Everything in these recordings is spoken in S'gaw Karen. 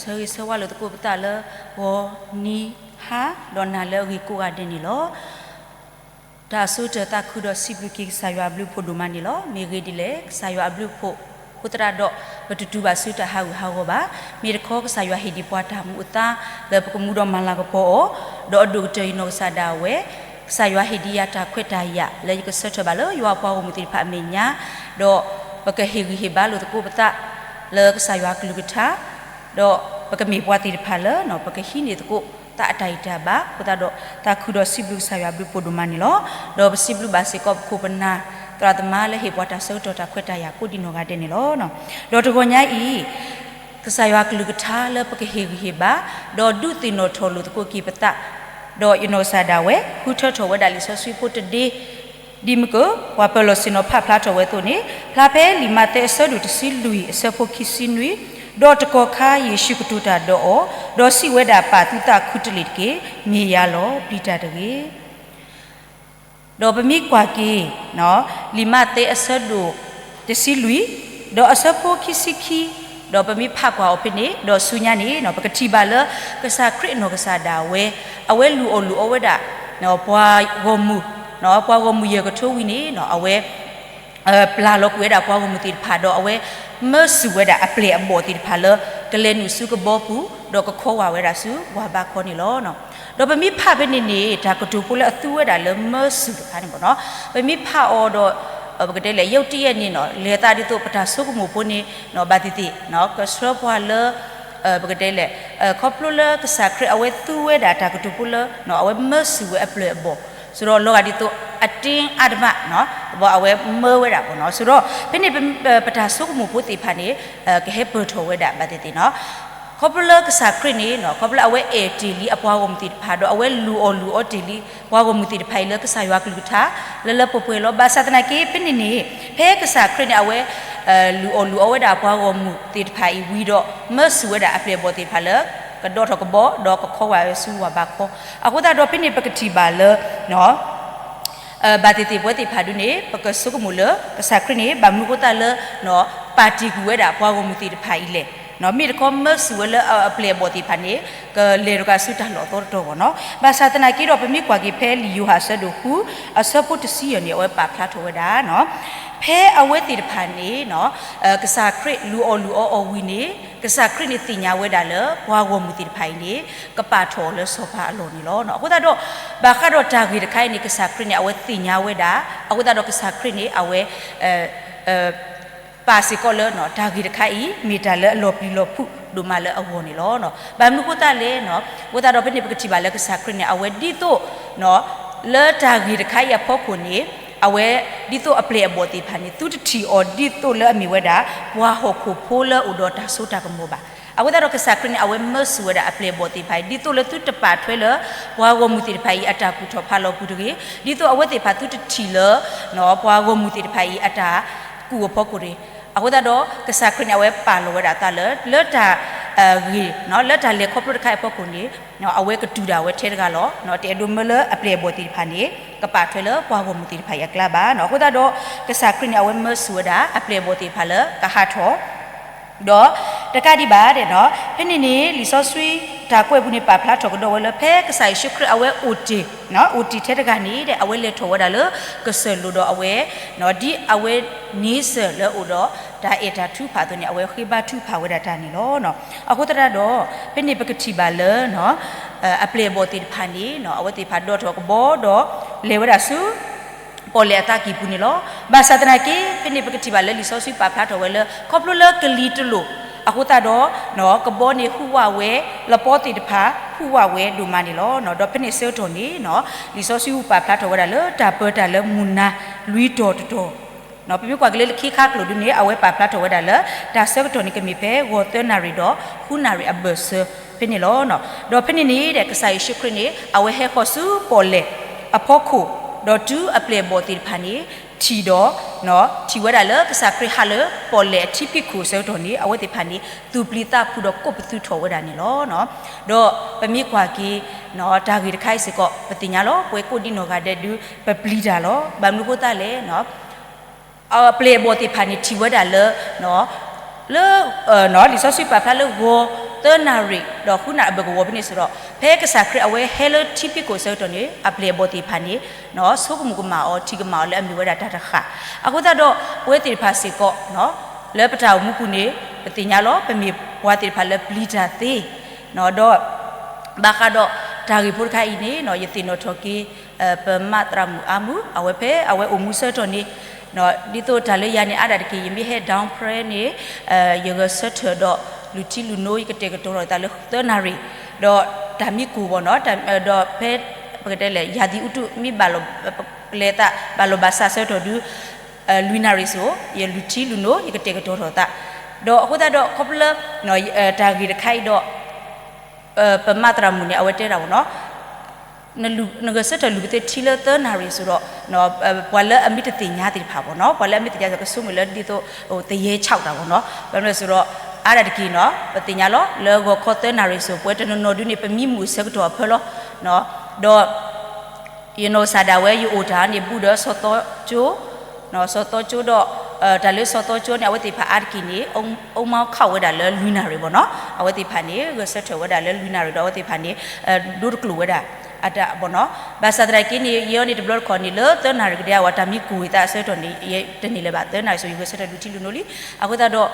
ဆၢဂ့ၤဆၢဝါလိာ်သကိးပသးလၢ ဂီၤနံၤဟါ ဒီးနၤလၢအဂ့ၤကိးဂၤဒဲးန့ၣ်လီၤ. တၢ်အဆိကတၢၢ်သးခုဒီးစံးဘျုးက့ၤကစၢ်ယွၤအဘျုးအဖှိၣ်ဒိၣ်မးန့ၣ်လီၤ. မ့ၢ်ဂ့ၢ်ဒ်လဲၣ် ကစၢ်ယွၤအဘျုးအဖှိၣ်အဃိသတးဒီး ပတတုၤဘၣ်ဆူတၢ်ဟးဂူာ်ဟးဂီၤဘၣ်. မ့ၢ်တခီကစၢ်ယွၤဟ့ၣ်ဒံးပှၤတၢ်မူအသါ လၢပကမူဒီးမၤလၤကပီၤအီၤ, ဒီးအဒိၣ်ကတၢၢ်ယနီၢ်ကစၢ်ဒၣ်ဝဲ ကစၢ်ယွၤဟ့ၣ်ဒံးယၤတၢ်ခွဲးတၢ်ယာ် လၢယကဆၢထၢၣ်ဘၣ်လၢယွၤအပှၤဂီၢ်မုၢ်သ့ၣ်တဖၣ်အမဲာ်ညါ, ဒီးပကဟ့ၣ်ဂံၢ်ဟ့ၣ်ဘါလိာ်သကိးပသး လၢကစၢ်ယွၤအကလုၢ်ကထါ, ဒီးပကမ့ၢ်ပှၤသ့ၣ်တဖၣ်လၢ ပကဟံးန့ၢ်သကိးသးအတၢ်ဂံၢ်တၢ်ဘါအဃိသတးဒီး သးခုဒီးစံးဘျုးကစၢ်ယွၤအဘျုးအဖှိၣ်ဒိၣ်မးန့ၣ်လီၤ. ဒီးပစံးဘျုးဘၣ်စ့ၢ်ကီးပခိၣ်ပနၢ် သရၣ်သမါလၢဟ့ၣ်ပှၤတၢ်ဆၢကတီၢ်တၢ်ခွဲးတၢ်ယာ်ကိးဒံးနီၢ်ဂၤဒဲးန့ၣ်လီၤ. ဒီးတဂီၤညါအံၤ ကစၢ်ယွၤကလုၢ်ကထါလၢပကဟ့ၣ်ဂံၢ်ဟ့ၣ်ဘါ ဒီးဒုးသ့ၣ်နီၣ်ထီၣ်လိာ်သကိးက့ၤပသး, ဒီးယနီၢ်ကစၢ်ဒၣ်ဝဲ ဃုထၢထီၣ်ဝဲဒၣ်လံာ်စီဆှံဖိတဒ့ ဒ်မ့ၢ်က ပှၤပၢၤလီၢ်ဆ့ၣ်နီၤဖးဖျါထီၣ်ဝဲအသိးန့ၣ် ဖျါဖဲလံာ်မးသဲအဆၢဒိၣ်တဆံလွံၢ်အဆၢဖိခံဆံနွံ, ဒီးတကီၢ်ခါယ့ၣ်ၡူးကတိၤတၢ်ဒီးအီၤ, ဒီးစံးဝဲဒၣ် ပာ်သုသးခုတလ့ၢ်တက့ၢ်, မ့ၢ်ယၤလီၤ, ပျံၤတၢ်တဂ့ၤ. ဒီးပမ့ၢ်ကွၢ်က့ၤ လံာ်မးသဲအဆၢဒိၣ်တဆံလွံၢ်, ဒီးအဆၢဖိခံဆံခံ, ဒီးပမ့ၢ်ဖးကွၢ်အီၤဖဲန့ၣ် ဒီးဆူညါန့ၣ် ပကထံၣ်ဘၣ်လၢ ကစၢ်ခရံာ်အနီၢ်ကစၢ်ဒၣ်ဝဲ အဝဲလူၤအီၣ်လူၤအီဝဲဒၣ် ပှၤဂီၢ်မုၢ်, ပှၤဂီၢ်မုၢ်ယဲၢ်ကထိဝံၤန့ၣ် အဝဲ ပျၢ်လီၤကွံာ်ဝဲဒၣ်ပှၤဂီၢ်မုၢ်သ့ၣ်တဖၣ် ဒီးအဝဲမၢစူၢ်ဝဲဒၣ်အပျဲၢ်အဘီၣ်သ့ၣ်တဖၣ်လၢ ကလဲၤနုာ်ဆူကဘီပူၤ ဒီးကခီဝၢ်ဝဲဒၣ်ဆူဝၢ်ဘါခီန့ၣ်လီၤ. ဒီးပမ့ၢ်ဖးဖဲန့ၣ်န့ၣ် တၢ်ကတိၤဖိလၢအသူဝဲဒၣ်လၢမၢစူၢ်တခါန့ၣ်မ့ၢ်နီၤ, ပမ့ၢ်ဖးအီၤဒီး ပကတဲလဲၣ် ယုတ်တိယဲၢ်န့ၣ်နီၤ လဲၤသးဒ်သိးပတၢ်ဆိကမိၣ်ဖိန့ၣ် ဘၣ်သ့ၣ်သ့ၣ် ကဆှၢပှၤလၢ ပကတဲလဲၣ် ခီဖျိလၢကစၢ်ခရံာ်အဝဲသူဝဲဒၣ်တၢ်ကတိၤဖိလၢ အဝဲမၢစူၢ်ဝဲအပျဲၢ်အဘီၣ်, ဆိုတော့ လီၤဂာ်ဒ်သိးအတင်းအဓမ္မ အဝဲမၢဝဲဒၣ်မ့ၢ်နီၤ, ဆိုတော့ ဖဲန့ၣ် ပတၢ်ဆိကမိၣ်ဖိသ့ၣ်တဖၣ်န့ၣ် ကဟဲပၢၢ်ထီၣ်ဝဲဒၣ်ဘၣ်သ့ၣ်သ့ၣ်နီၤ, ခီဖျိလၢကစၢ်ခရံာ်န့ၣ် ခီဖျိလၢအဝဲအဲၣ်တ့ၢ်လံအပှၤဂီၢ်မုၢ်သ့ၣ်တဖၣ် ဒီးအဝဲလူၤအီၣ်လူၤအီတ့ၢ်လံ ပှၤဂီၢ်မုၢ်သ့ၣ်တဖၣ်အံၤလၢကစၢ်ယွၤကလုၢ်ကထါ လၢလၢပှဲၤပှဲၤလီၤ. ဘၣ်ဆၣ်သနာ်က့ ဖဲန့ၣ်န့ၣ် ဖဲကစၢ်ခရံာ်န့ၣ် အဝဲ လူၤအီၣ်လူၤအီဝဲဒၣ်ပှၤဂီၢ်မုၢ်သ့ၣ်တဖၣ်အံၤဝံၤဒီး မၢစူၢ်ဝဲဒၣ်အပျဲၢ်အဘီၣ်သ့ၣ်တဖၣ်လၢ ကဒီးထီၣ်ကဘီ ဒီးကခီဝၢ်ဝဲဆူဝၢ်ဘါခီ, အဃိသတးဒီး ဖဲန့ၣ်ပကထံၣ်ဘၣ်လၢ ဘၣ်သ့ၣ်သ့ၣ်ပဝဲသ့ၣ်တဖၣ်ဒုန့ၣ် ပကဆိကမိၣ်လၢ ကစၢ်ခရံာ်န့ၣ် ဘၣ်မနုၤအဃိသတးလၢ ပာ်တ့ၢ်ကွံာ်ဝဲဒၣ်ပှၤဂီၢ်မုၢ်သ့ၣ်တဖၣ်အံၤလဲၣ်, မ့ၢ်တခီမၢစူၢ်ဝဲလၢအပျဲၢ်အဘီၣ်သ့ၣ်တဖၣ်န့ၣ် ကလဲၤတကးဆူတၢ်လီၢ်အသီတတီၤဘၣ်နီၤ. ဘၣ်ဆၣ်သနာ်က့ဒီး ပမ့ၢ်ကွၢ်က့ၤဖဲလံာ်ယိၤဟၣ်အဆၢဒိၣ်ဃု အဆၢဖိတဆံယဲၢ်န့ၣ် အဝဲပာ်ဖျါထီၣ်ဝဲဒၣ် ဖဲအဝဲသ့ၣ်တဖၣ်န့ၣ် ကစၢ်ခရံာ်လူၤအီၣ်လူၤအီအီၤဝံၤန့ၣ် ကစၢ်ခရံာ်န့ၣ်သ့ၣ်ညါဝဲဒၣ်လၢ ပှၤဂီၢ်မုၢ်သ့ၣ်တဖၣ်အံၤန့ၣ် ကပာ်ထီၣ်အီၤလၢစီၤပၤအလီၢ်န့ၣ်လီၤ. အဃိသတးဒီး ဘၣ်ဃးဒီးတၢ်ဂ့ၢ်တခါအံၤန့ၣ် ကစၢ်ခရံာ်န့ၣ် အဝဲသ့ၣ်ညါဝဲဒၣ်, အဃိသတးဒီးကစၢ်ခရံာ်န့ၣ် အဝဲ ပာ်စ့ၢ်ကီးလၢ တၢ်ဂ့ၢ်တခါအံၤ မ့ၢ်တၢ်လၢအလီၤပျံၤလီၤဖုးဒိၣ်မးလၢအဂီၢ်န့ၣ်လီၤ. ဘၣ်မနုၤအဃိသတးလဲၣ်, အဃိသတးဒီးဖဲန့ၣ် ပကထံၣ်ဘၣ်လၢကစၢ်ခရံာ်န့ၣ် အဝဲဒ်သိး လၢတၢ်ဂ့ၢ်တခါအံၤအဖီခိၣ်န့ၣ် အဝဲဒ်သိးအပျဲၢ်အဘီၣ်သ့ၣ်တဖၣ်န့ၣ် သုတထံၣ်အီၤဒ်သိးလၢအမ့ၢ်ဝဲဒၣ် ပှၤဟီၣ်ခိၣ်ဖိလၢအိၣ်ဒီးတၢ်စိတၢ်ကမီၤဘၣ်. အဃိသတးဒီးကစၢ်ခရံာ်န့ၣ် အဝဲမၢစူၢ်ဝဲဒၣ်အပျဲၢ်အဘီၣ်သ့ၣ်တဖၣ်အံၤ ဒ်သိးလၢသုတပာ်ထွဲလၢ ပှၤဂီၢ်မုၢ်သ့ၣ်တဖၣ်အံၤအတၢ်ကူၣ်ထီၣ်ဖးလီၤပူၤတဂ့ၤ, ဒ်သိးအဝဲသ့ၣ်တဖၣ်သုတထံၣ်လၢ ပှၤဂီၢ်မုၢ်သ့ၣ်တဖၣ်အံၤအတၢ်ကူၣ်အဖီခိၣ်တဂ့ၤ. အဃိသတးဒီး ကစၢ်ခရံာ်န့ၣ် အဝဲပာ်လီၤဝဲဒၣ်အသးလၢ လၢတၢ်ဂ့ၢ် လၢတၢ်လဲၤခီဖျိတခါအံၤအဖီခိၣ်န့ၣ် အဝဲကတူၢ်ဒၣ်ဝဲထဲတဂၤလီၤ. တအဲၣ်ဒိးမၢလၢအပျဲၢ်အဘီၣ်သ့ၣ်တဖၣ်န့ၣ် ကပာ်ထွဲလၢပှၤဂီၢ်မုၢ်သ့ၣ်တဖၣ်အံၤအကျါဘၣ်. အဃိသတးဒီး ကစၢ်ခရံာ်န့ၣ် အဝဲမၢစူၢ်ဝဲဒၣ်အပျဲၢ်အဘီၣ်သ့ၣ်တဖၣ်လၢကဟးထီၣ် ဒီးတကးဒံးဘၣ် ဖဲန့ၣ်န့ၣ် လံာ်စီဆှံတၢ်ကွဲးပူၤန့ၣ် ပာ်ဖျါထီၣ်ကဒီးဝဲလၢ ဖဲကစၢ်ယ့ၣ်ၡူးခရံာ်အဝဲအိၣ်တ့ၢ်, အိၣ်တ့ၢ်ထဲတဂၤန့ၣ် အဝဲလဲၤထီၣ်ဝဲဒၣ်လၢကစၢၢ်လိၤဒီးအဝဲ ဒ်အဝဲန့ဆၢၣ်လၢအအိၣ်ဒီးတၢ်အဲၣ်တၢ်ထုကဖၣ်အသိးန့ၣ် အဝဲဃ့ဘါထုကဖၣ်ဝဲဒၣ်တၢ်န့ၣ်လီၤ. အဃိသတးဒီး ဖဲန့ၣ်ပကထံၣ်ဘၣ်လၢ အပျဲၢ်အဘီၣ်သ့ၣ်တဖၣ်န့ၣ် အဝဲသ့ၣ်တဖၣ်ဒီးထီၣ်ကဘီဒီးလဲၤဝဲဒၣ်ဆူ ပီၣ်လဲၣ်အသးကံၢ်ပူၤန့ၣ်လီၤ. ဘၣ်ဆၣ်သနာ်က့ ဖဲန့ၣ်ပကထံၣ်ဘၣ်လၢလံာ်စီဆှံပာ်ဖျါထီၣ်ဝဲလၢ ခီဖျိလၢကလံၤတလိၣ်အဃိသတးဒီး ကဘီန့ၣ်ဟူးဝးဝဲ, လပီသ့ၣ်တဖၣ်ဟူးဝးဝဲဒိၣ်မးန့ၣ်လီၤ. ဒီးဖဲန့ၣ်အဆၢကတီၢ်န့ၣ် လံာ်စီဆှံပာ်ဖျါထီၣ်ဝဲဒၣ်လၢ တၢ်ပၢတၢ်လၢမုၢ်နၤလွံၢ်တီၢ်တတီၢ် ပမ့ၢ်ကွၢ်က့ၤလၢခံခါကျိၤဒုန့ၣ် အဝဲပာ်ဖျါထီၣ်ဝဲဒၣ်လၢ တၢ်ဆၢကတီၢ်န့ၣ် ကမ့ၢ်ဖဲဂီၤသၢနၣ်ရံၣ်ဒီးဃုနၣ်ရံၣ်အဘၢၣ်စၢၤဖဲန့ၣ်လီၤ. ဒီးဖဲန့ၣ်န့ၣ် ကစၢ်ယ့ၣ်ၡူးခရံာ်န့ၣ် အဝဲဟဲဃီၤဆူပီၣ်လဲၣ်အဖီခိၣ်, ဒီးတုၤအပျဲၢ်အဘီၣ်သ့ၣ်တဖၣ်န့ၣ် ထံၣ်ဒီး ထံၣ်ဝဲဒၣ်လၢကစၢ်ခရံာ်ဟးလၢပီၣ်လဲၣ်အထံဖံးခိၣ်အဆၢကတီၢ်န့ၣ် အဝဲသ့ၣ်တဖၣ်န့ၣ် သူၣ်ပျံၤသးဖုးဒီးကိးပသူထီၣ်ဝဲဒၣ်န့ၣ်လီၤ. ဒီးပမ့ၢ်ကွၢ်က့ၤ တၢ်ဂ့ၢ်တခါအံၤစ့ၢ်ကီး ပသ့ၣ်ညါလီၤ. ပဝဲကိးဒံနီၢ်ဂၤဒဲးဒု ပပျံၤတၢ်လီၤ. ဘၣ်မနုၤအဃိသတးလဲၣ် အပျဲၢ်အဘီၣ်သ့ၣ်တဖၣ်န့ၣ် ထံၣ်ဝဲဒၣ်လၢ လၢ လံာ်စီဆှံပာ်ဖျါလၢဂီၤ သၢနၣ်ရံၣ်ဒီးဃုနၣ်ရံၣ်အဘၢၣ်ကဝီၤဖဲန့ၣ်စ့ၢ်ဒီး ဖဲကစၢ်ခရံာ်အဝဲဟဲလၢထံဖံးခိၣ်အဆၢကတီၢ်န့ၣ် အပျဲၢ်အဘီၣ်သ့ၣ်တဖၣ်န့ၣ် ဆိကမိၣ်ကမၣ်အီၤ ထံၣ်ကမၣ်အီၤလၢအမ့ၢ်ဝဲဒၣ်တၢ်တဃၣ်. အဃိသတးဒီး ပဝဲသ့ၣ်တဖၣ်စ့ၢ်ကီး လၢပတၢ်အိၣ်မူပူၤန့ၣ် ပသ့ၣ်ညါလီၤ ပမ့ၢ်ပှၤသ့ၣ်တဖၣ်လၢပျံၤတၢ်သ့ ဒီး ဘၣ်ဃးဒီးတၢ်ဂ့ၢ်ဖိတခါအံၤန့ၣ် ယသ့ၣ်နီၣ်ထီၣ်က့ၤ ပမၤသရၣ်မုၣ်အါမုၢ် အဝဲဖဲအဝဲအိၣ်မူဆၢကတီၢ်န့ၣ် ဒ်သိးတၢ်လၢယၤန့ၣ် အါဒၣ်တက့ၢ် ယမ့ၢ်ဟဲ down prayer န့ၣ် ယဂဲၤဆၢထၢၣ်ဒီး လူၤထံလူၤနိ ယကတဲာ်ကတီၤထီၣ်သးလၢသၢနၣ်ရံၣ် ဒီးတၢ်မံကိၢ်ဘၣ်နီၤ ဒီးဖဲ ပကတဲလဲၣ် ရာသီဥတု မ့ၢ်ဘၣ်လီၤ ပလဲၤသး ဘၣ်လီၤဘၣ်စးဆၢကတီၢ်ဒု လွံၢ်နၣ်ရံၣ်စိၤ ယလူၤထံလူၤနိ ယကတဲာ်ကတီၤထီၣ်သး ဒီးအဃိသတးဒီး ခီဖျိ တၢ်ဂ့ၢ်တခါအံၤဒီး ပမၤသရၣ်မုၣ်န့ၣ် အဝဲတဲတၢ်ဘၣ်နီၤ နဂဲၤဆၢထၢၣ်လူၤကသ့ထံလၢသၢနၣ်ရံၣ်စိၤဒီး ပှၤလၢအမ့ၢ်တသ့ၣ်ညါသ့ၣ်တဖၣ်ဘၣ်နီၤ ပှၤလၢအမ့ၢ်တသ့ၣ်ညါသ့ၣ်ကဆိကမိၣ်လၢဒ်သိး သယဲဆၣ်တၢ်ဘၣ်နီၤ ဘၣ်မနုၤလဲၣ်စိၤဒီး အါဒၣ်တက့ၢ်နီၤ ပသ့ၣ်ညါလီၤ လၢဂီၤခီသၢနၣ်ရံၣ်စိၤ ပဝဲတနီၤနီၤဒုန့ၣ် ပမံမုာ်အဆၢကတီၢ်အဖၢလီၤ ဒီး ယနီၢ်ကစၢ်ဒၣ်ဝဲ ယအိၣ်တၢ်န့ၣ် ဘူးဒီးစီၤသီကၠိ စီၤသီကၠိဒီး တၢ်လၢစီၤသီကၠိန့ၣ် အဝဲသ့ၣ်တဖၣ်အါတက့ၢ်န့ၣ် အိၣ်မါခးဝဲဒၣ်လၢလွံၢ်နၣ်ရံၣ်ဘၣ်နီၤ အဝဲသ့ၣ်တဖၣ်န့ၣ် ဂဲၤဆၢထၢၣ်ဝဲဒၣ်လၢလွံၢ်နၣ်ရံၣ်ဒီး အဝဲသ့ၣ်တဖၣ်န့ၣ် ဒိတကျိာ်ဝဲဒၣ် အတၢ်ဘၣ်နီၤ ဘၣ်ဆၣ်သနာ်က့န့ၣ် ယဲအံၤန့ၣ်တဘျီတခီၣ်န့ၣ် လၢသၢနၣ်ရံၣ်ကဒဲအဝဲ တၢ်မံကိၢ်ဝံၤသးအဆၢကတီၢ်န့ၣ် ယတန့ၢ်လၢၤဘၣ် သၢနၣ်ရံၣ်စိၤ ယဂဲၤဆၢထၢၣ်လူၤထံလူၤနိလံ အဃိသတးဒီး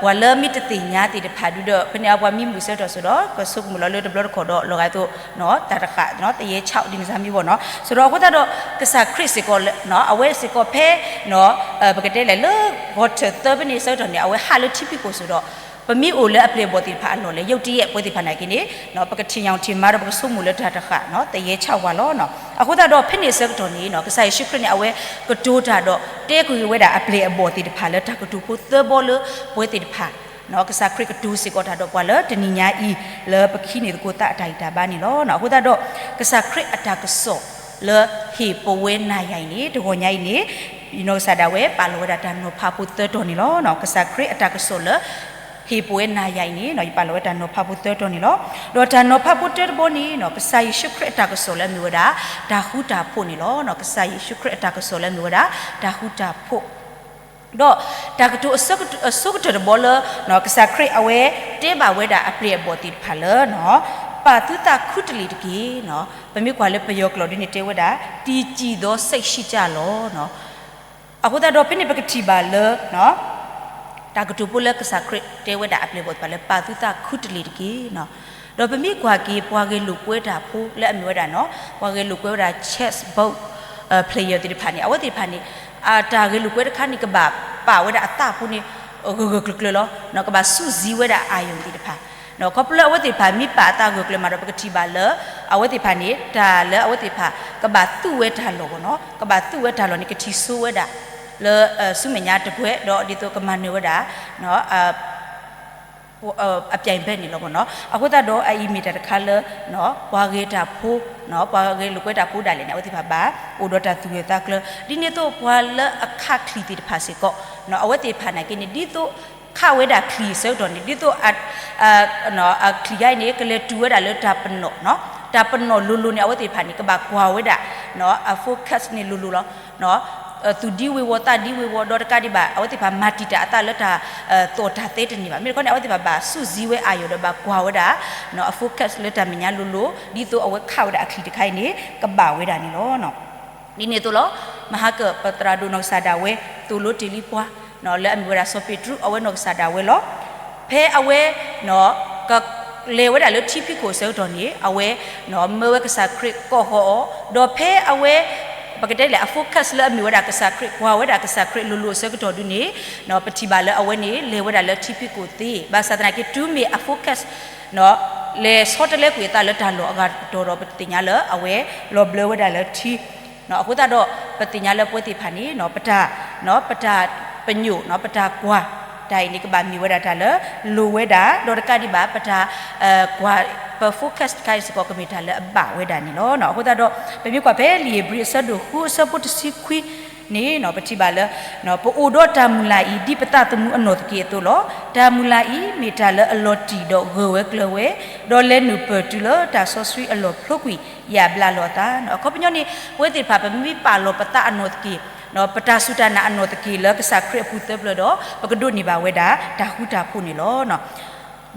ပှၤလၢမ့ၢ်တသ့ၣ်ညါသ့ၣ်တဖၣ်ဒုဒီး ဖဲန့ၣ်အပှၤမံမုာ်အဆၢကတီၢ်စိၤဒီး ကဆိကမိၣ်လီၤလၢတဘျီတခီၣ်ဒီး လီၤဂာ်သိး တၢ်တဃၣ် သယဲဆၣ်ဒ်န့ၣ်မ့ၢ်ဘၣ်နီၤ စိၤဒီးအဃိသတးဒီး ကစၢ်ခရံာ်စ့ၢ်ကီး အဝဲစ့ၢ်ကီးဖဲ ပကတဲလဲၣ်လၢ ဂီၤထၢၣ်သၢဖဲန့ၣ်အဆၢကတီၢ်န့ၣ် အဝဲဟးလၢထံဖံးခိၣ်စိၤဒီး ပမ့ၢ်အိၣ်လၢအပျဲၢ်အဘီၣ်သ့ၣ်တဖၣ်အလီၢ်လဲၣ် ယုၢ်တယဲၢ်ပဝဲသ့ၣ်တဖၣ်နာ်က့န့ၣ် ပကထံၣ်ညါထံၣ်မၤဒီးပကဆိကမိၣ်လၢတၢ်တဃၣ် သယဲဆၣ်ဝဲလီၤ အဃိသတးဒီးဖဲန့ၣ်အဆၢကတီၢ်န့ၣ် ကစၢ်ယ့ၣ်ၡူးခရံာ်န့ၣ် အဝဲကတိၤတၢ်ဒီးတဲကွံာ်ဝဲဒၣ်အပျဲၢ်အဘီၣ်သ့ၣ်တဖၣ်လၢတၢ်ကတိၤဖိသၢဘီလၢပဝဲသ့ၣ်တဖၣ် ကစၢ်ခရံာ်ကတိၤစ့ၢ်ကီးတၢ်ဒီးပှၤလၢတနံၤညါအံၤ လၢပကဟံးန့ၢ်သကိးသးအတၢ်ဂံၢ်တၢ်ဘါန့ၣ်လီၤ. အဃိသတးဒီး ကစၢ်ခရံာ်အတၢ်ကစီၣ်လၢဟ့ၣ်ပဝဲနၤယၤအံၤန့ၣ် တဂီၤညါအံၤန့ၣ် ယနီၢ်ကစၢ်ဒၣ်ဝဲပာ်လီၤဝဲဒၣ်တၢ်နီၤဖးဖိသၢတီၤန့ၣ်လီၤ. ကစၢ်ခရံာ်အတၢ်ကစီၣ်လၢ ဟ့ၣ်ပဝဲနၤယၤအံၤန့ၣ် ယပာ်လီၤဝဲတၢ်နီၤဖးဖိသၢတီၤန့ၣ်လီၤ. ဒီးတၢ်နီၤဖးဖိတၢတဘီန့ၣ် ကစၢ်ယ့ၣ်ၡူးခရံာ်အတၢ်ကစီၣ်လၢအမ့ၢ်ဝဲဒၣ် တၢ်ဃူတၢ်ဖိးန့ၣ်လီၤ. ကစၢ်ယ့ၣ်ၡူးခရံာ်အတၢ်ကစီၣ်လၢအမ့ၢ်ဝဲဒၣ် တၢ်ဃူတၢ်ဖိး ဒီးတၢ်ကတိၤအဆိကတၢၢ်တဘီလၢ ကစၢ်ခရံာ်အဝဲတဲဘၣ်ဝဲဒၣ်အပျဲၢ်အဘီၣ်သ့ၣ်တဖၣ်လၢ ပာ်သုသးခူတလ့ၢ်တက့ၢ်. ပမ့ၢ်ကွၢ်လၢပယီၤကျိာ်ဒ်န့ၣ်တဲဝဲဒၣ် တည်ကြည်သောစိတ်ရှိကြလော့. အဃိသတးဒီးဖဲန့ၣ်ပကထံၣ်ဘၣ်လၢ တၢ်ကတိၤဖိလၢကစၢ်ခရံာ်တဲဝဲဒၣ်အပျဲၢ်အဘီၣ်သ့ၣ်တဖၣ်လၢပာ်သုသးခူတလ့ၢ်တက့ၢ်. ဒီးပမ့ၢ်ကွၢ်က့ၤပှၤဂဲၤလိာ်ကွဲတၢ်ဖိလၢအမ့ၢ်ဝဲဒၣ်နီၤ ပှၤဂဲၤလိာ်ကွဲဝဲဒၣ် chess board player သ့ၣ်တဖၣ်န့ၣ် အဝဲသ့ၣ်တဖၣ်န့ၣ် အတၢ်ဂဲၤလိာ်ကွဲတခါန့ၣ် ကဘၣ်ပာ်ဝဲဒၣ်အသးဖိန့ၣ် ဂၢၢ်ဂၢၢ်ကျၢၤကျၢၤလီၤ. ကဘၣ်စူၢ်စံးဝဲဒၣ်အာရုံသ့ၣ်တဖၣ် ခီဖျိလၢအဝဲသ့ၣ်တဖၣ်မ့ၢ်ပာ်အသးဂၢၢ်ကျၢၤမးဒီး ပကထံၣ်ဘၣ်လၢ အဝဲသ့ၣ်တဖၣ်န့ၣ် တၢ်လၢအဝဲသ့ၣ်တဖၣ် ကဘၣ်သူၣ်ဝဲတၢ်လီၢ်ဘၣ်နီၤ ကဘၣ်သူၣ်ဝဲတၢ်လီၢ်န့ၣ် ကထံၣ်ဆိဝဲဒၣ် လၢ ဆူမဲာ်ညါတကွဲး ဒီးဒ်သိးကမၤနၢၤဝဲဒၣ် အပြိုင်ဘက်န့ၣ်လီၤဘၣ်နီၤ. အဃိသတးဒီးအအံၤမ့ၢ်တၢ်တခါလၢ ပှၤဂဲၤတၢ်ဖိ ပှၤဂဲၤလိာ်ကွဲတၢ်ဖိဒၣ်လဲာ်န့ၣ် အဝဲသ့ၣ်တဖၣ်ဘၣ်အိၣ်ဒီးတၢ်သူၣ်ဂၢၢ်သးကျၢၤ ဒ်န့ၣ်အသိးပှၤလၢအခးချံၣ်သ့ၣ်တဖၣ်စ့ၢ်ကီး အဝဲသ့ၣ်တဖၣ်နာ်က့န့ၣ် ဒ်သိးခးဝဲဒၣ်ချံၣ်အဆၢကတီၢ်န့ၣ် ဒ်သိး အချံၣ်ခါအံၤန့ၣ် ကလဲၤတုၤဝဲဒၣ်လၢတၢ်ပနီၣ် တၢ်ပနီၣ်လိၤလိၤန့ၣ် အဝဲသ့ၣ်တဖၣ်န့ၣ် ကဘၣ်ကွၢ်ဝဲဒၣ် အ focus န့ၣ်လိၤလိၤလီၤ. သူၣ်ဒံဝ့ၤဝီၤ သးဒံဝ့ၤဝီၤ ဒီးတကးဒံးဘၣ် အဝဲသ့ၣ်တဖၣ်မၤတံာ်တာ်အသးလၢတၢ် သီၣ်တၢ်သဲတန့ၢ်ဘၣ်. မ့ၢ်တခီန့ၣ် အဝဲသ့ၣ်တဖၣ်ဘၣ်စူၢ်စံးဝဲအာရုံဒီးဘၣ်ကွၢ်ဝဲဒၣ် အ focus လၢတၢ်မဲာ်ညါလိၤလိၤ ဒ်သိးအဝဲခးဝဲဒၣ်အချံၣ်တခါအံၤန့ၣ် ကဘၣ်ဝဲဒၣ်န့ၣ်လီၤ. ဒ်န့ၣ်အသိးလီၤ. မဟါကၢ်ပသရၣ်ဒိၣ်နီၢ်ကစၢ်ဒၣ်ဝဲ သိၣ်လိတ့ၢ်လံပှၤ လၢအမ့ၢ်ဝဲဒၣ်စီၤပ့းတရူး အဝဲနီၢ်ကစၢ်ဒၣ်ဝဲလီၤ. ဖဲအဝဲ ကလဲၤဝဲဒၣ်လၢထံဖံးခိၣ်အဆၢကတီၢ်န့ၣ် အဝဲ မၢဝဲကစၢ်ခရံာ်ကိးဃီၤအီၤ ဒီးဖဲအဝဲ ပကတဲလဲၣ် အ focus လၢအမ့ၢ်ဝဲဒၣ်ကစၢ်ခရံာ် ကွၢ်ဝဲဒၣ်ကစၢ်ခရံာ်လိၤလိၤအဆၢကတီၢ်ဒုန့ၣ် ပထံၣ်ဘၣ်လၢအဝဲန့ၣ် လဲၤဝဲဒၣ်လၢထံဖံးခိၣ်သ့ ဘၣ်ဆၣ်သနာ်က့ တုၤမ့ၢ်အ focus လဲၤဆီတလဲကွံာ်အသးလၢတၢ်လီၢ်အဂၤတကတီၢ်ဒီး ပသ့ၣ်ညါလၢအဝဲလီၤဘျၢဝဲဒၣ်လၢထံ အဃိသတးဒီး ပသ့ၣ်ညါလၢပဝဲသ့ၣ်တဖၣ်န့ၣ် ပတၢ် ပတၢ်ပညိၣ် ပတၢ်ကွၢ် တၢ်အံၤန့ၣ် ကဘၣ်မ့ၢ်ဝဲဒၣ်တၢ်လၢ လိၤဝဲဒၣ် ဒီးတကးဒံးဘၣ် ပတၢ် ကွၢ် ပ focus တခါအံၤစ့ၢ်ကီး ကမ့ၢ်တၢ်လၢအဘၣ်ဝဲဒၣ်န့ၣ်လီၤ. အဃိသတးဒီး ပမ့ၢ်ကွၢ်ဖဲလံာ်ဧ့ၤဘြံၤအဆၢဒိၣ်ဃုအဆၢဖိတဆံခွံန့ၣ် ပထံၣ်ဘၣ်လၢ ပအိၣ်ဒီးတၢ်မုၢ်လၢ်အံၤ ဒ်ပသးသမူအနီၢ်သက့အသိးလီၤ. တၢ်မုၢ်လၢ်အံၤ မ့ၢ်တၢ်လၢအလီၤတံၢ်ဒီးဂၢၢ်ဝဲကျၢၤဝဲ, ဒီးလဲၤနုာ်ပၢၢ်တုၤလၢတၢ်စီဆှံအလီၢ်ဖျိကွံာ် ယၢ်ဘျးလီၤအသး. အခီပညီန့ၣ် ပဝဲသ့ၣ်တဖၣ် ပမ့ၢ်ပာ်လီၤပသးအနီၢ်သက့ၣ်, ပတၢ်စူၢ်တၢ်နာ်အနီၢ်သက့ၣ်လၢကစၢ်ခရံာ်အပူၤသၢပျၢၤဒီး ပကဒိးန့ၢ်ဘၣ်ဝဲဒၣ် တၢ်ဃူတၢ်ဖိးန့ၣ်လီၤ.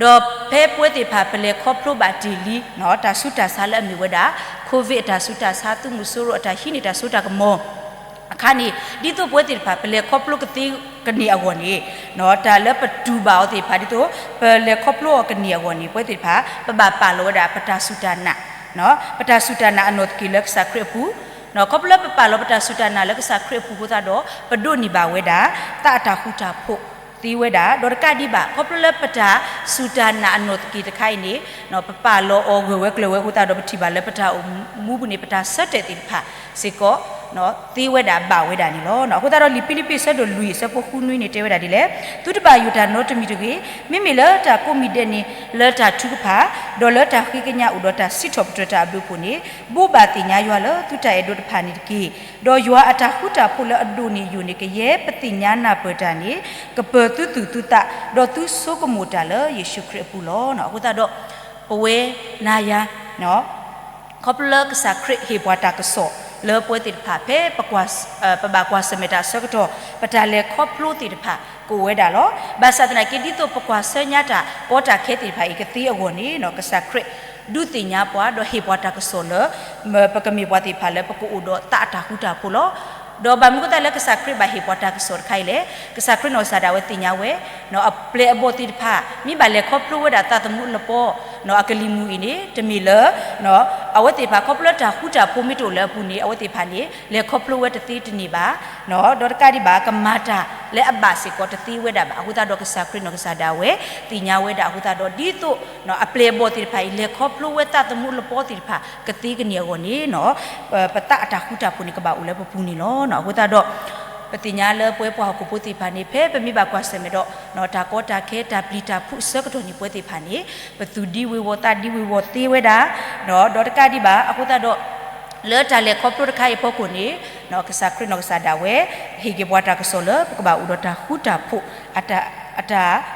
ဒီးဖဲပဝဲသ့ၣ်တဖၣ် ပလဲၤခီဖျိဘၣ်တ့ၢ်လံ တၢ်ဆူးတၢ်ဆါလၢအမ့ၢ်ဝဲဒၣ် COVID အတၢ်ဆူးတၢ်ဆါ သုးမုၢ်စိရိၤအတၢ်ဟံးန့ၢ်တၢ်စိတၢ်ကမီၤအခါန့ၣ် ဒ်သိးပဝဲသ့ၣ်တဖၣ် ပလဲၤခီဖျိကသ့ကန့ၢ်အဂီၢ်န့ၣ် တၢ်လၢပတူၢ်ဘၣ်အီၤသ့ၣ်တဖၣ် ဒ်သိးပလဲၤခီဖျိအီၤကန့ၢ်အဂီၢ်န့ၣ် ပဝဲသ့ၣ်တဖၣ် ပဘၣ်ပာ်လီၤဝဲဒၣ်ပတၢ်စူၢ်တၢ်နာ် ပတၢ်စူၢ်တၢ်နာ်အနီၢ်သက့ၢ်လၢကစၢ်ခရံာ်အပူၤ, ခီဖျိလၢပပာ်လီၤပတၢ်စူၢ်တၢ်နာ်လၢကစၢ်ခရံာ်အပူၤအဃိသတးဒီး ပဒိးန့ၢ်ဘၣ်ဝဲဒၣ် သးအတၢ်ဃူတၢ်ဖိးသ့ဝဲဒၣ်, ဒီးတကးဒံးဘၣ် ခီဖျိလၢပတၢ်စူၢ်တၢ်နာ်အနီၢ်သက့ၢ်တခါအံၤန့ၣ် ပပာ်လီၤအီၤဂၢၢ်ဝဲကျၢၤဝဲအဃိသတးဒီး ပထံၣ်ဘၣ်လၢပတၢ်အိၣ်မူပူၤန့ၣ် ပတၢ်ဆၢတဲာ်သ့ၣ်တဖၣ်စ့ၢ်ကီး သ့ဝဲဒၣ်ဘၣ်ဝဲဒၣ်န့ၣ်လီၤ. အဃိသတးဒီးလံာ်ဖံလံးပံးအဆၢဒိၣ်လွံၢ်အဆၢဖိဃုနွံန့ၣ်တဲဝဲဒၣ်ဒ်လဲၣ်, သုတဘၣ်ယိၣ်တၢ်နီတမံၤတဂ့ၤ, မ့မ့ၢ်လၢတၢ်ကိးမံၤဒဲးန့ၣ် လၢတၢ်ထုကဖၣ်, ဒီးလၢတၢ်ဃ့ကညးအိၣ်ဒီးတၢ်စံးထီၣ်ပတြၢၤတၢ်အဘျုးအဖှိၣ်န့ၣ် ဘိးဘၣ်သ့ၣ်ညါယွၤလၢသုတၢ်အဲၣ်ဒိးတဖၣ်န့ၣ်တက့ၢ်. ဒီးယွၤအတၢ်ဃူတၢ်ဖိးလၢအဒိၣ်န့ၢ်ယိာ်န့ၣ် ကယဲၢ်ပသ့ၣ်ညါနၢ်ပၢၢ်တၢ်န့ၣ် ကပၢၤသုသူၣ်သုသး, ဒီးသုဆိကမိၣ်တၢ်လၢယ့ၣ်ၡူးခရံာ်အပူၤလီၤ. အဃိသတးဒီး ပဝဲနၤယၤ ခီဖျိလၢကစၢ်ခရံာ်ဟ့ၣ်ပှၤတၢ်ကစီၣ်လၢပဝဲသ့ၣ်တဖၣ် ဖဲ ပဘၣ်ကွၢ်ဆၢၣ်မဲာ်တၢ်အဆၢကတီၢ် ပတၢ်လဲၤခီဖျိသ့ၣ်တဖၣ်ကအိၣ်ဝဲဒၣ်လီၤ. ဘၣ်ဆၣ်သနာ်က့ ဒ်သိးပကွၢ်ဆၢညါတၢ်ကီတၢ်ခဲသ့ၣ်တဖၣ်အံၤကသ့အဂီၢ်န့ၣ် ကစၢ်ခရံာ်ဒုးသ့ၣ်ညါပှၤ ဒီးဟ့ၣ်ပှၤတၢ်ကစီၣ်လၢ ပကမ့ၢ်ပှၤသ့ၣ်တဖၣ်လၢပကအိၣ်ဒီးသးအတၢ်ဃူတၢ်ဖိးလီၤ. ဒီးဘၣ်မနုၤအဃိသတးလၢကစၢ်ခရံာ်ဘၣ်ဟ့ၣ်ပှၤတၢ်ကစီၣ်တခါအံၤလဲၣ်, ကစၢ်ခရံာ်နီၢ်ကစၢ်ဒၣ်ဝဲသ့ၣ်ညါဝဲ အပျဲၢ်အဘီၣ်သ့ၣ်တဖၣ် မ့ၢ်ဘၣ်လဲၤခီဖျိဝဲဒၣ်သးသမူအလပီ အကလံၤမုၢ်အံၤန့ၣ် တမ့ၢ်လၢ အဝဲသ့ၣ်တဖၣ် ခီဖျိလၢတၢ်ဃူတၢ်ဖိးမ့ၢ်တအိၣ်လၢအပူၤန့ၣ် အဝဲသ့ၣ်တဖၣ်န့ၣ် လဲၤခီဖျိဝဲတသ့တန့ၢ်ဘၣ်. ဒီးတကးဒံးဘၣ် ကမၤတၢ်လၢအဘၣ်စ့ၢ်ကီးတသ့ဝဲဒၣ်ဘၣ်. အဃိသတးဒီးကစၢ်ခရံာ်နီၢ်ကစၢ်ဒၣ်ဝဲ သ့ၣ်ညါဝဲဒၣ်အဃိသတးဒီး ဒ်သိး အပျဲၢ်အဘီၣ်သ့ၣ်တဖၣ်အံၤ လဲၤခီဖျိဝဲသးသမူအလပီသ့ၣ်တဖၣ် ကသ့ကန့ၢ်အဂီၢ်န့ၣ် ပသးအတၢ်ဃူတၢ်ဖိးန့ၣ် ကဘၣ်အိၣ်လၢပပူၤန့ၣ်လီၤ. အဃိသတးဒီး ပသ့ၣ်ညါလၢပဝဲပှၤဟီၣ်ခိၣ်ဖိသ့ၣ်တဖၣ်န့ၣ် ဖဲပမ့ၢ်ဘၣ်ကွၢ်ဆၢၣ်မဲာ်ဒီး တၢ်ကီတၢ်ခဲ တၢ်ပျံၤတၢ်ဖုးအဆၢကတီၢ်န့ၣ် ပဝဲသ့ၣ်တဖၣ်န့ၣ် ပသူၣ်ဒံဝ့ၤဝီၤသးဒံဝ့ၤဝီၤသ့ဝဲဒၣ် ဒီးတကးဒံးဘၣ် အဃိသတးဒီး လၢတၢ်လဲၤခီဖျိတခါအံၤအဖီခိၣ်န့ၣ် ကစၢ်ခရံာ်နီၢ်ကစၢ်ဒၣ်ဝဲ ဟ့ၣ်က့ၤပှၤတၢ်ကစီၣ်လၢ ပကဘၣ်အိၣ်ဒီးတၢ်ဃူတၢ်ဖိး အတၢ်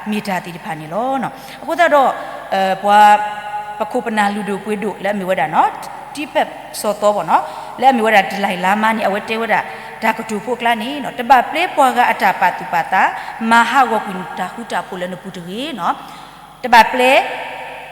မ့ၢ်တၢ်သ့ၣ်တဖၣ်န့ၣ်လီၤ. အဃိသတးဒီး ပှၤ ပခိၣ်ပနၢ်လုၢ်ဒိၣ်ပှ့ၤဒိၣ်လၢအမ့ၢ်ဝဲဒၣ် တံပၢၣ်စီၤသီဘၣ်နီၤ လၢအမ့ၢ်ဝဲဒၣ် ဒလံၤလါမါန့ၣ် အဝဲတဲဝဲဒၣ် တၢ်ကတိၤဖိအကျါန့ၣ် တဘၣ်ပျဲပှၤဂၤအတၢ်ပာ်သူၣ်ပာ်သး မၤဟးဂီၤကွံာ်တၢ်ဃူတၢ်ဖိးလၢနပူၤတဂ့ၤ. တဘၣ်ပျဲ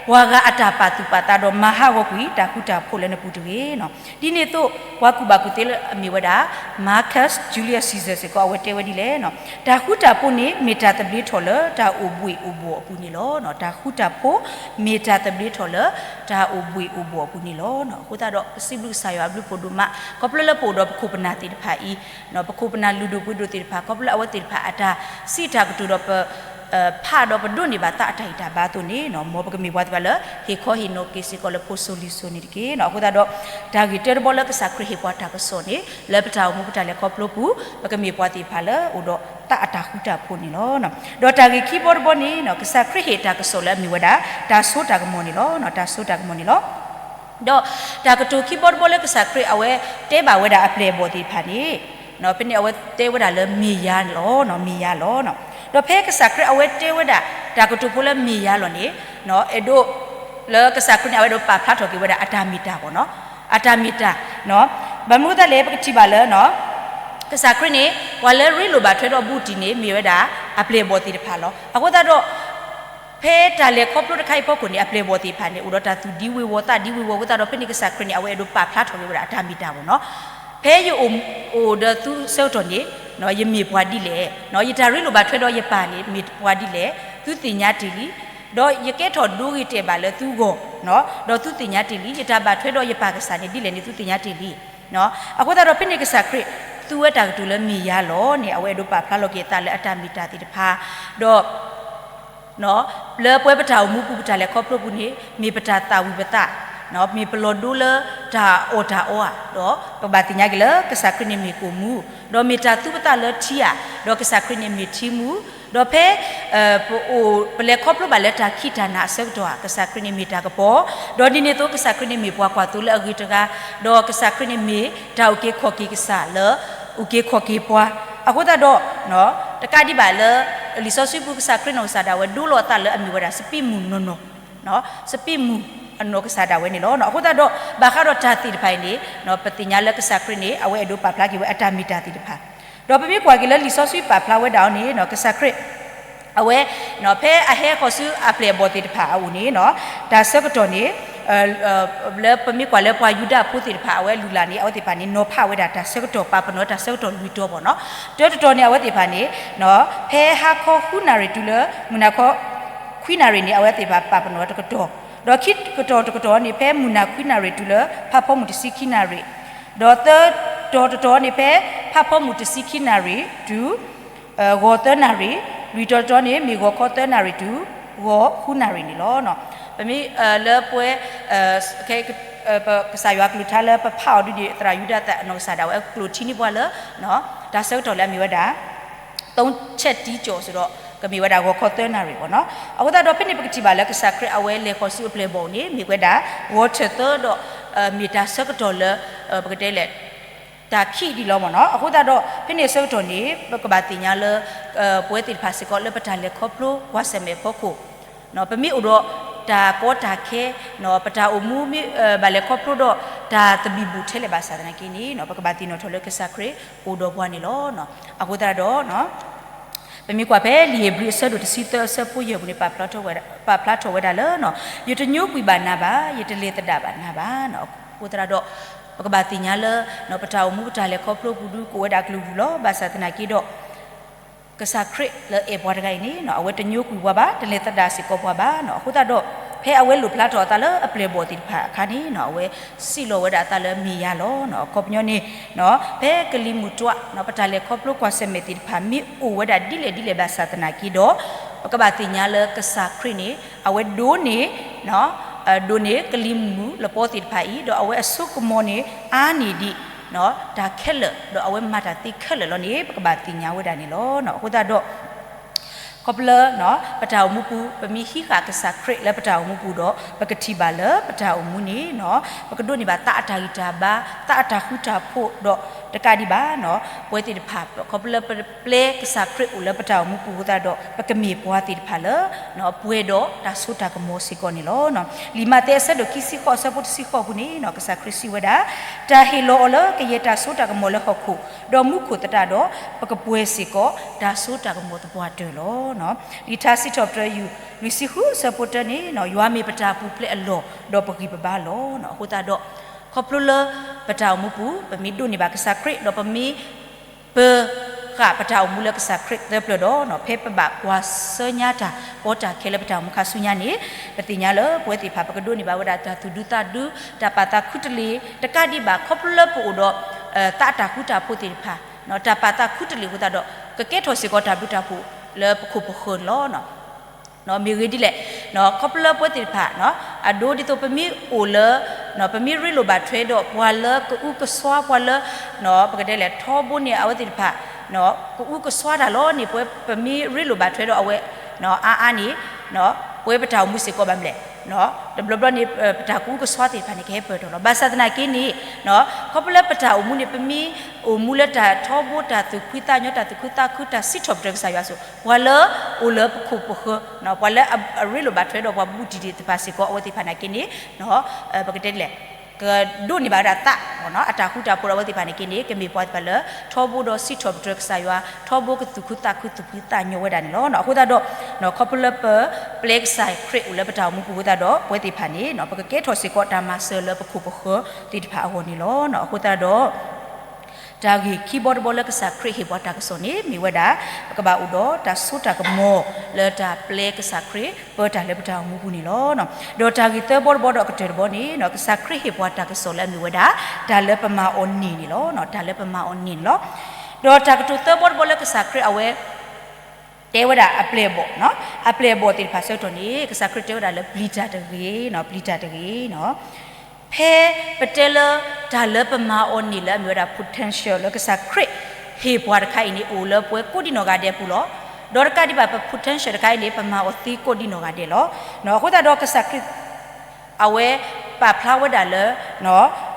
ပှၤဂၤအတၢ်ပာ်သူၣ်ပာ်သးဒီးမၤဟးဂီၤကွံာ်တၢ်ဃူတၢ်ဖိးလၢနပူၤတဂ့ၤ. ဒ်န့ၣ်အသိး ပှၤကူၣ်ဘၣ်ကူၣ်သ့လၢအမ့ၢ်ဝဲဒၣ် Marcus Julius Caesar စ့ၢ်ကီး အဝဲတဲဝဲဒ်လဲၣ်, တၢ်ဃူတၢ်ဖိးန့ၣ် မ့ၢ်တၢ်သဘျ့ထီၣ်လၢတၢ်အိၣ်ဘှံးအိၣ်ဘှီၣ်အပူၤန့ၣ်လီၤ. တၢ်ဃူတၢ်ဖိး မ့ၢ်တၢ်သဘျ့ထီၣ်လၢတၢ်အိၣ်ဘှံးအိၣ်ဘှီၣ်အပူၤန့ၣ်လီၤ. အဃိသတးဒီး ပစံးဘျုးကစၢ်ယွၤအဘျုးဖှိၣ်ဒိၣ်မး ခီဖျိလၢပအိၣ်ဒီးပခိၣ်ပနၢ်သ့ၣ်တဖၣ်အံၤ ပခိၣ်ပနၢ်လုၢ်ဒိၣ်ပှ့ၤဒိၣ်သ့ၣ်တဖၣ် ခီဖျိလၢအဝဲသ့ၣ်တဖၣ်အတၢ်စံးတၢ်ကတိၤဒီးပ ဖးဒီးပဒိးန့ၢ်ဘၣ်သးအတၢ်ဂံၢ်တၢ်ဘါအသိးန့ၣ် မ်ပကမ့ၢ်ပှၤသ့ၣ်တဖၣ်လၢ ဟ့ၣ်ခီဟ့ၣ်နီၤက့ၤစ့ၢ်ကီးလၢဖိစိၤလံၤစိၤန့ၣ်တက့ၢ်. အဃိသတးဒီး တၢ်ဂ့ၢ်တၢတဘီလၢကစၢ်ခရံာ်ဟ့ၣ်ပှၤတၢ်ကစီၣ်န့ၣ် လၢပတၢ်အိၣ်မူပတၢ်လဲၤခီဖျိပူၤ ပကမ့ၢ်ပှၤသ့ၣ်တဖၣ်လၢအိၣ်ဒီးသးအတၢ်ဃူတၢ်ဖိးန့ၣ်လီၤ. ဒီးတၢ်ဂ့ၢ်ခံဘီတဘီန့ၣ် ကစၢ်ခရံာ်ဟ့ၣ်တၢ်ကစီၣ်လၢအမ့ၢ်ဝဲဒၣ် တၢ်စိတၢ်ကမီၤန့ၣ်လီၤ. တၢ်စိတၢ်ကမီၤန့ၣ်လီၤ. ဒီးတၢ်ကတိၤခံဘီတဘီလၢကစၢ်ခရံာ်အဝဲတဲဘၣ်ဝဲဒၣ်အပျဲၢ်အဘီၣ်သ့ၣ်တဖၣ်န့ၣ် ဖဲန့ၣ်အဝဲတဲဝဲဒၣ်လၢမ့ၢ်ယၤလီၤ, မ့ၢ်ယၤလီၤ. ဒီးဖဲကစၢ်ခရံာ်အဝဲတဲဝဲဒၣ် တၢ်ကတိၤဖိလၢမ့ၢ်ယၤလီၤန့ၣ် အဲၣ်ဒိး လၢကစၢ်ခရံာ်န့ၣ် အဝဲအဲၣ်ဒိးပာ်ဖျါထီၣ်က့ၤဝဲဒၣ်အတၢ်မ့ၢ်တၢ်ဘၣ်နီၤ, အတၢ်မ့ၢ်တၢ် ဘၣ်မနုၤအဃိသတးလဲၣ် ပကထံၣ်ဘၣ်လၢ ကစၢ်ခရံာ်န့ၣ် ပှၤလၢရ့လိာ်ဘၣ်ထွဲဒီးဘူးတံၢ်န့ၣ် မ့ၢ်ဝဲဒၣ်အပျဲၢ်အဘီၣ်သ့ၣ်တဖၣ်လီၤ. အဃိသတးဒီး ဖဲတၢ်လဲၤခီဖျိတခါအံၤအဖီခိၣ်န့ၣ် အပျဲၢ်အဘီၣ်သ့ၣ်တဖၣ်န့ၣ် အိၣ်ဒီးတၢ်သူၣ်ဒံဝ့ၤဝီၤသးဒံဝ့ၤဝီၤအဃိသတးဒီး ဖဲန့ၣ်ကစၢ်ခရံာ်န့ၣ် အဝဲအဲၣ်ဒိးပာ်ဖျါထီၣ်က့ၤဝဲဒၣ်အတၢ်မ့ၢ်တၢ်ဘၣ်နီၤ, ဖဲယအိၣ် အိၣ်ဒီးသုဆၢကတီၢ်န့ၣ် ယမ့ၢ်ပှၤဒ်လဲၣ်, ယတၢ်ရ့လိာ်ဘၣ်ထွဲဒီးယပၢ်န့ၣ် မ့ၢ်ပှၤဒ်လဲၣ် သုသ့ၣ်ညါတ့ၢ်လံ. ဒီးယကဲထီၣ်ဒိဂ့ၤတဲာ်ဘၣ်လၢသုဂီၢ်, ဒီးသုသ့ၣ်ညါတ့ၢ်လံ. ယတၢ်ဘၣ်ထွဲဒီးယပၢ်ကစၢ်န့ၣ်ဒ်လဲၣ်န့ၣ် သုသ့ၣ်ညါတ့ၢ်လံ. အဃိသတးဒီး ဖဲန့ၣ်ကစၢ်ခရံာ် သူဝဲတၢ်ကတိၤလၢမ့ၢ်ယၤလီၤန့ၣ် အဝဲအဲၣ်ဒိးပာ်ဖျါလီၤက့ၤအသးလၢအတၢ်မ့ၢ်တၢ်သ့ၣ်တဖၣ်, ဒီး လၢပဝဲပတၢ်အိၣ်မူပူၤ ပတၢ်လဲၤခီဖျိပူၤန့ၣ် မ့ၢ်ပတၢ်သၣ်ဝံၤပသး, မ့ၢ်ပလီၤဒိလၢတၢ်အီၣ်တၢ်အီဧါ, ဒီးပကဘၣ်သ့ၣ်ညါက့ၤလၢကစၢ်ခရံာ်န့ၣ်မ့ၢ်ကိၣ်မူ, ဒီးမ့ၢ်တၢ်သူပသးလၢထံဧါ, ဒီးကစၢ်ခရံာ်န့ၣ်မ့ၢ်ထံမူ, ဒီးဖဲ ပအိၣ် ပလဲၤခီဖျိဘၣ်လၢတၢ်ခံးတၢ်နၤအဆၢကတီၢ်ဧါ, ကစၢ်ခရံာ်န့ၣ်မ့ၢ်တၢ်ကပီၤ, ဒီးဒ်န့ၣ်အသိး ကစၢ်ခရံာ်န့ၣ်မ့ၢ်ပှၤကွၢ်သိလၢအဂ့ၤတဂၤ, ဒီးကစၢ်ခရံာ်န့ၣ်မ့ၢ်တၢ်အုၣ်က့ၤခီၣ်က့ၤကစၢ်လၢ အုၣ်က့ၤခီၣ်က့ၤပှၤ, အဃိသတးဒီး တကးဒံးဘၣ်လၢ လံာ်စီဆှံပူၤ ကစၢ်ခရံာ်နီၢ်ကစၢ်ဒၣ်ဝဲ ဒိလီၤအသးလၢအမ့ၢ်ဝဲဒၣ် စပံးမုၢ်နီၢ်နီၢ်, စပံးမုၢ်အနီၢ်ကစၢ်ဒၣ်ဝဲန့ၣ်လီၤ. အဃိသတးဒီး ဘၣ်ဃးဒီးတၢ်သ့ၣ်တဖၣ်အံၤန့ၣ် ပသ့ၣ်ညါလၢကစၢ်ခရံာ်န့ၣ် အဝဲအဲၣ်ဒိးပာ်ဖျါက့ၤဝဲအတၢ်မ့ၢ်တၢ်သ့ၣ်တဖၣ်, ဒီးပမ့ၢ်ကွၢ်က့ၤလၢလံာ်စီဆှံပာ်ဖျါဝဲဒၣ်အီၤန့ၣ် ကစၢ်ခရံာ် အဝဲ ဖဲအဟဲဃီၤဆူအပျဲၢ်အဘီၣ်သ့ၣ်တဖၣ်အအိၣ်န့ၣ် တၢ်ဆၢကတီၢ်န့ၣ် လၢပမ့ၢ်ကွၢ်လၢပှၤယူဒၤဖိသ့ၣ်တဖၣ် အဝဲလုၢ်လၢ်န့ၣ် အဝဲသ့ၣ်တဖၣ်န့ၣ် နီၤဖးဝဲဒၣ်တၢ်ဆၢကတီၢ် ပာ်ပနီၣ်တၢ်ဆၢကတီၢ်လွံၢ်တီၤဘၣ်နီၤ. တၢတတီၤန့ၣ် အဝဲသ့ၣ်တဖၣ်န့ၣ် ဖဲဟါခီဃုနၣ်ရံၣ်တုၤလၢ မုၢ်နၤခီ ခွံနၣ်ရံၣ်န့ၣ် အဝဲသ့ၣ်တဖၣ်ပာ်ပနီၣ်တကတီၢ်, ဒီးခံကတီၢ်တကတီၢ်န့ၣ် ဖဲမုၢ်နၤခွံနၣ်ရံၣ်တုၤလၢ ဖးဖီမုၢ်တဆံခံနၣ်ရံၣ်, ဒီးသၢတီၤတတီၤန့ၣ် ဖဲဖးဖီမုၢ်တဆံခံနၣ်ရံၣ်တုၤ ဂီၤသၢနၣ်ရံၣ်, လွံၢ်တီၤတတီၤန့ၣ် မ့ၢ်ဂီၤခီသၢနၣ်ရံၣ်တုၤ ဂီၤဃုနၣ်ရံၣ်န့ၣ်လီၤ. ပမ့ၢ်လၢပှဲၤ ကစၢ်ယွၤကလုၢ်ကထါလၢပဖးအီၤဒ်န့ၣ် သရၣ်ယူဒၤသးအနီၢ်ကစၢ်ဒၣ်ဝဲအကျိာ်ထံန့ၢ်ပှၤလၢ တၢ်ဆၢကတီၢ်လၢအမ့ၢ်ဝဲဒၣ် သုံးချက်တီးကျော် စ့ၢ်ဒီး ကမ့ၢ်ဝဲဒၣ်ဂီၤခီသၢနၣ်ရံၣ်ဘၣ်နီၤ. အဃိသတးဒီး ဖဲန့ၣ်ပကထံၣ်ဘၣ်လၢကစၢ်ခရံာ်အဝဲလဲၤဃီၤဆူအပျဲၢ်အဘီၣ်န့ၣ် မ့ၢ်ဝဲဒၣ် ဂီၤထၢၣ်သၢဒီး မ့ၢ်တၢ်ဆၢကတီၢ်လၢ ပကတဲလဲၣ် တၢ်ခံးဒံးလီၤမ့ၢ်နီၤ. အဃိသတးဒီး ဖဲန့ၣ်အဆၢကတီၢ်န့ၣ် ပကဘၣ်သ့ၣ်ညါလၢ ပဝဲသ့ၣ်တဖၣ်စ့ၢ်ကီးလၢပတၢ်လဲၤခီဖျိကွၢ်ဆၢၣ်မဲာ်အဖီခိၣ် ပမ့ၢ်အိၣ်ဒီးတၢ်ကီတၢ်ခဲ ပတၢ်အိၣ်မူမ့ၢ်ဘၣ်လဲၤခီဖျိဒီးတၢ်သဘံၣ်ဘုၣ်ထဲလဲၣ်ဘၣ်ဆၣ်သနာ်က့န့ၣ် ပကဘၣ်သ့ၣ်နီၣ်ထီၣ်လၢကစၢ်ခရံာ်အိၣ်ဒီးပှၤန့ၣ်လီၤ. အဃိသတးဒီး ပမ့ၢ်ကွၢ်ဖဲလံာ်ဧ့ၤဘြံၤအဆၢဒိၣ်တဆံသၢအဆၢဖိယဲၢ်ပူၤန့ၣ် ပာ်ဖျါထီၣ်ဝဲဒၣ်လၢ ယတညိကွံာ်ဘၣ်နၤဘၣ်, ယတလဲၤသဒၣ်ဘၣ်နၤဘၣ်. အဃိသတးဒီး ပကဘၣ်သ့ၣ်ညါလၢ ပတၢ်အိၣ်မူပတၢ်လဲၤခီဖျိပူၤဒုးကအိၣ်ဝဲဒၣ်ကလုာ်ကလုာ်လီၤ. ဘၣ်ဆၣ်သနာ်က့ဒီး ကစၢ်ခရံာ်လၢအဲၣ်ပှၤတဂၤအံၤန့ၣ် အဝဲတညိကွံာ်ပှၤဘၣ်, တလဲၤသဒၣ်စ့ၢ်ကီးပှၤဘၣ်. အဃိသတးဒီး ဖဲအဝဲလိၣ်ဖျါထီၣ်အသးလၢအပျဲၢ်အဘီၣ်သ့ၣ်တဖၣ်အခါန့ၣ် အဝဲစံးလီၤဝဲဒၣ်အသးလၢအမဲာ်ညါလီၤ. အခီပညီန့ၣ် ဖဲကလံၤမုၢ်တွၤ ပတၢ်လဲၤခီဖျိကွၢ်ဆၢၣ်မဲာ်သ့ၣ်တဖၣ် မ့ၢ်အိၣ်ဝဲဒၣ်ဒ်လဲၣ်ဒ်လဲၣ်ဘၣ်ဆၣ်သနာ်က့ဒီး ပကဘၣ်သ့ၣ်ညါလၢကစၢ်ခရံာ်န့ၣ် အဝဲဒိးန့ၢ် ဒိးန့ၢ်ကလံၤမုၢ်လပီသ့ၣ်တဖၣ်အံၤ ဒီးအဝဲအစိကမီၤန့ၣ် အါန့ၢ်ဒံး တၢ်ခဲလၢာ် ဒီးအဝဲမၤတၢ်သ့ခဲလၢာ်လီၤန့ၣ် ပကဘၣ်သ့ၣ်ညါဝဲဒၣ်န့ၣ်လီၤ. အဃိသတးဒီး ခီဖျိလၢ ပတၢ်အိၣ်မူပူၤ ပမ့ၢ်ဟံးဃာ်ကစၢ်ခရံာ်လၢပတၢ်အိၣ်မူပူၤဒီး ပကထံၣ်ဘၣ်လၢပတၢ်အိၣ်မူန့ၣ် ပကဒိးန့ၢ်ဘၣ်သးအတၢ်ဂံၢ်တၢ်ဘါ သးအတၢ်ဃူတၢ်ဖိးဒီးတကးဒံးဘၣ် ပဝဲသ့ၣ်တဖၣ် ခီဖျိလၢပပျဲကစၢ်ခရံာ်အိၣ်လၢပတၢ်အိၣ်မူပူၤအဃိသတးဒီး ပကမ့ၢ်ပှၤသ့ၣ်တဖၣ်လၢ ပှဲၤဒီးတၢ်စိတၢ်ကမီၤစ့ၢ်ကီးန့ၣ်လီၤ. လံာ်မးသဲအဆၢဒိၣ်ခံဆံဃိးအဆၢဖိတဆံဃိးပူၤန့ၣ် ကစၢ်ခရံာ်စံးဝဲဒၣ်, တၢ်ဟ့ၣ်လီၤအီၤလၢကယဲၢ်တၢ်စိတၢ်ကမီၤလၢဟီၣ်ခိၣ် ဒီးမူခိၣ်သတးဒီး ပကပှဲၤစ့ၢ်ကီးတၢ်စိတၢ်ကမီၤသပှၢ်တၢၢ်လီၤ. လံာ်ထါစံးထီၣ်ပတြၢၤ ယူၢ်လွံၢ်ဆံဃုအဆၢဖိတၢန့ၣ် ယွၤမ့ၢ်ပတၢ်ပူၤဖျဲးအလီၢ် ဒီးပဂံၢ်ပဘါလီၤ. အဃိသတးဒီး ခီဖျိလၢပတၢ်အိၣ်မူပူၤ ပမ့ၢ်ဒိးန့ၢ်ဘၣ်ကစၢ်ခရံာ် ဒီးပမ့ၢ် ပဃာ်ပတၢ်အိၣ်မူလၢကစၢ်ခရံာ်သၢပျၢၤဒီး ဖဲပဘၣ်ကွၢ်ဆၢညါတၢ်ကီတၢ်ခဲလၢပတၢ်အိၣ်မူခါဆူညါန့ၣ် ပသ့ၣ်ညါလၢပဝဲသ့ၣ်တဖၣ် ပကဒိးန့ၢ်ဘၣ်ဝဲဒၣ်တၢ်သူၣ်ဒူသးဒူ တၢ်ပာ်သးခူတလ့ၢ် တကးဒံးဘၣ် ခီဖျိလၢပအိၣ်ဒီး သးအတၢ်ဃူတၢ်ဖိးသ့ၣ်တဖၣ် တၢ်ပာ်သးခူတလ့ၢ်အဃိသတးဒီး ကကဲထီၣ်စ့ၢ်ကီးတၢ်ဘျုးတၢ်ဖှိၣ်လၢပခိၣ်ပဃၢၤန့ၣ်လီၤ. မ့ၢ်ဂ့ၤဒ်လဲၣ် ခီဖျိလၢပဝဲသ့ၣ်တဖၣ် အဒိဒ်သိးပမ့ၢ်အိၣ်လၢ ပမ့ၢ်ရ့လိာ်ဘၣ်ထွဲဒီးပှၤလၢကအုကစွါ ပှၤလၢ ပကတဲလဲၣ် ထီဘိန့ၣ် အဝဲသ့ၣ်တဖၣ် ကအုကစွါတၢ်လီၤန့ၣ် ပဝဲပမ့ၢ်ရ့လိာ်ဘၣ်ထွဲဒီးအဝဲ အါအါန့ၣ် ပဝဲပတၢ်အိၣ်မူစ့ၢ်ကီးဘၣ်မလဲၣ် တဘျီဘျီန့ၣ် ပတၢ်ကအုကစွါသ့ၣ်တဖၣ်န့ၣ် ကဟဲပၢၢ်ထီၣ်လီၤ. ဘၣ်ဆၣ်သနာ်က့န့ၣ် ခီဖျိလၢပတၢ်အိၣ်မူန့ၣ် ပမ့ၢ်အိၣ်မူလၢတၢ်ထီဘိ တၢ်သူၣ်ဖှံသးညီ တၢ်သူၣ်ခုသးခု တၢ်စံးထီၣ်ပတြၢၤကစၢ်ယွၤအသိး ပှၤလၢအိၣ်လၢပခိၣ်ပဃၢၤ ပှၤလၢအရ့လိာ်ဘၣ်ထွဲဒီးပှၤဘူးတံၢ်သ့ၣ်တဖၣ်စ့ၢ်ကီး အဝဲသ့ၣ်တဖၣ်နာ်က့န့ၣ် ပကတဲဒ်လဲၣ် ကဒိးန့ၢ်ဘၣ်ဝဲဒၣ်သး အတၢ်ဃူတၢ်ဖိးဒီးအဝဲသ့ၣ်တဖၣ်န့ၣ်က့န့ၣ် ကမ့ၢ်ပှၤသ့ၣ်တဖၣ်လၢ ထီဘိဒီးစံးထီၣ်ပတြၢၤကစၢ်ယွၤ ထီဘိကသူၣ်ခုသးခုသူၣ်ဖှံသးညီဝဲဒၣ်န့ၣ်လီၤ. အဃိသတးဒီး ခီဖျိလၢပပျဲကစၢ်ခရံာ်အိၣ်လၢပတၢ်အိၣ်မူပူၤအဃိသတးဒီး ပဝဲသ့ၣ်တဖၣ်န့ၣ် ပကကဲထီၣ်စ့ၢ်ကီးတၢ်မၤစၢၤလၢပခိၣ်ပဃၢၤသ့ၣ်တဖၣ်အဂီၢ်န့ၣ်လီၤ. အဃိသတးဒီး တၢ်ဂ့ၢ်ခံဘီတဘီလၢကစၢ်ခရံာ်ဟ့ၣ်ပှၤတၢ်ကစီၣ်န့ၣ် မ့ၢ်ဝဲဒၣ် ပကဘၣ်အိၣ်ဒီးတၢ်စိတၢ်ကမီၤလၢတၢ်ပျဲကစၢ်ခရံာ် ပၢတၢ်လၢပတၢ်အိၣ်မူပူၤန့ၣ်လီၤ. ဒီးတၢ်ဂ့ၢ်သၢဘီတဘီဒီးအကတၢၢ်တဘီန့ၣ် ကစၢ်ခရံာ်ဟ့ၣ်ပှၤတၢ်ကစီၣ်လၢအမ့ၢ်ဝဲဒၣ် တၢ်လၢပမၤအီၤန့ၢ်န့ၣ်လီၤ. တၢ်လၢပမၤအီၤန့ၢ်န့ၣ်လီၤ. ဒီးတၢ်ကတိၤသၢဘီတဘီလၢကစၢ်ခရံာ်အဝဲ တဲဝဲဒၣ်အပျဲၢ်အဘီၣ်, အပျဲၢ်အဘီၣ်သ့ၣ်တဖၣ်ဆၢကတီၢ်န့ၣ် ကစၢ်ခရံာ်တဲဝဲဒၣ်လၢပျံၤတၢ်တဂ့ၤ, ပျံၤတၢ်တဂ့ၤ. ဖဲပတဲလၢတၢ်လၢပမၤအီၤန့ၢ်လၢအမ့ၢ်ဝဲဒၣ် potential လၢကစၢ်ခရံာ်ဟ့ၣ်ပှၤတခါအံၤန့ၣ် အိၣ်လၢပဝဲကိးဒံနီၢ်ဂၤဒဲးအပူၤလီၤ. ဒီးတကးဒံးဘၣ် ပ potential တခါအံၤန့ၣ် ပမၤအီၤသ့ကိးဒံနီၢ်ဂၤဒဲးလီၤ. အဃိသတးဒီးကစၢ်ခရံာ် အဝဲပာ်ဖျါဝဲဒၣ်လၢ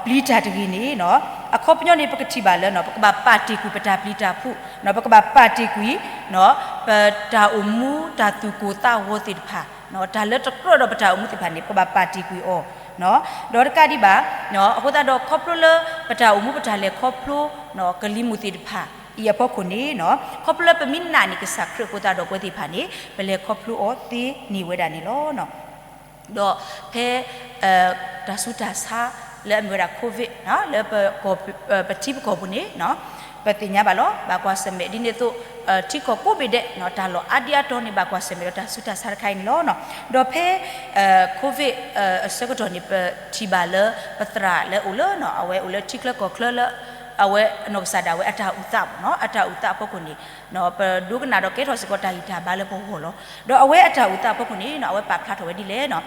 ပျံၤတၢ်တဂ့ၤန့ၣ် အခီပညီန့ၣ် ပကထံၣ်ဘၣ်လၢ ပကဘၣ်ပာ်တ့ၢ်ကွံာ်ပတၢ်ပျံၤတၢ်ဖုး, ပကဘၣ်ပာ်တ့ၢ်ကွံာ် ပတၢ်အိၣ်မူတၢ်သူၣ်ကိၢ်သးဂီၤသ့ၣ်တဖၣ်, တၢ်လၢတကြၢးဒီးပတၢ်အိၣ်မူသ့ၣ်တဖၣ်န့ၣ် ပကဘၣ်ပာ်တ့ၢ်ကွံာ်အီၤ ဒီးတကးဒံးဘၣ် အဃိသတးဒီးခီဖျိလၢ ပတၢ်အိၣ်မူပတၢ်လဲၤခီဖျိ ကလံၤမုၢ်သ့ၣ်တဖၣ် အံၤအဖီခိၣ်န့ၣ် ခီဖျိလၢပမ့ၢ်နာ်န့ၢ်ကစၢ်ခရံာ်အဃိသတးဒီး ပဝဲသ့ၣ်တဖၣ်န့ၣ် ပလဲၤခီဖျိအီၤသ့န့ၢ်ဝဲဒၣ်န့ၣ်လီၤ. ဒီးဖဲ တၢ်ဆူးတၢ်ဆါလၢအမ့ၢ်ဝဲဒၣ် COVID လၢ ပထံပကီၢ်ပူၤန့ၣ် ပသ့ၣ်ညါဘၣ်လီၤ. ဘၣ်ကွၢ်ဆၢၣ်မဲာ်ဒ်န့ၣ်အသိး ထံကီၢ်ကိးဘ့ၣ်ဒဲး တၢ်လီၢ်အါဒံအါတီၤန့ၣ် ဘၣ်ကွၢ်ဆၢၣ်မဲာ်ဒီးတၢ်ဆူးတၢ်ဆါတခါအံၤန့ၣ်လီၤ. ဒီးဖဲ COVID အဆၢကတီၢ်န့ၣ် ပထံၣ်ဘၣ်လၢပသရၣ်လၢအအိၣ်လၢ အဝဲအိၣ်လၢထံချၢကီၢ်ချၢလၢ အဝဲအနီၢ်ကစၢ်ဒၣ်ဝဲအတၢ်အိၣ်သးမ့ၢ်နီၤ, အတၢ်အိၣ်သးအဖီခိၣ်န့ၣ် ပဒိကနၣ်ဒီးကဲထီၣ်စ့ၢ်ကီးတၢ်ဂံၢ်တၢ်ဘါလၢပဂီၢ်လီၤ. ဒီးအဝဲအတၢ်အိၣ်သးအဖီခိၣ်န့ၣ် အဝဲပာ်ဖျါထီၣ်ဝဲဒ်လဲၣ်နီၤ.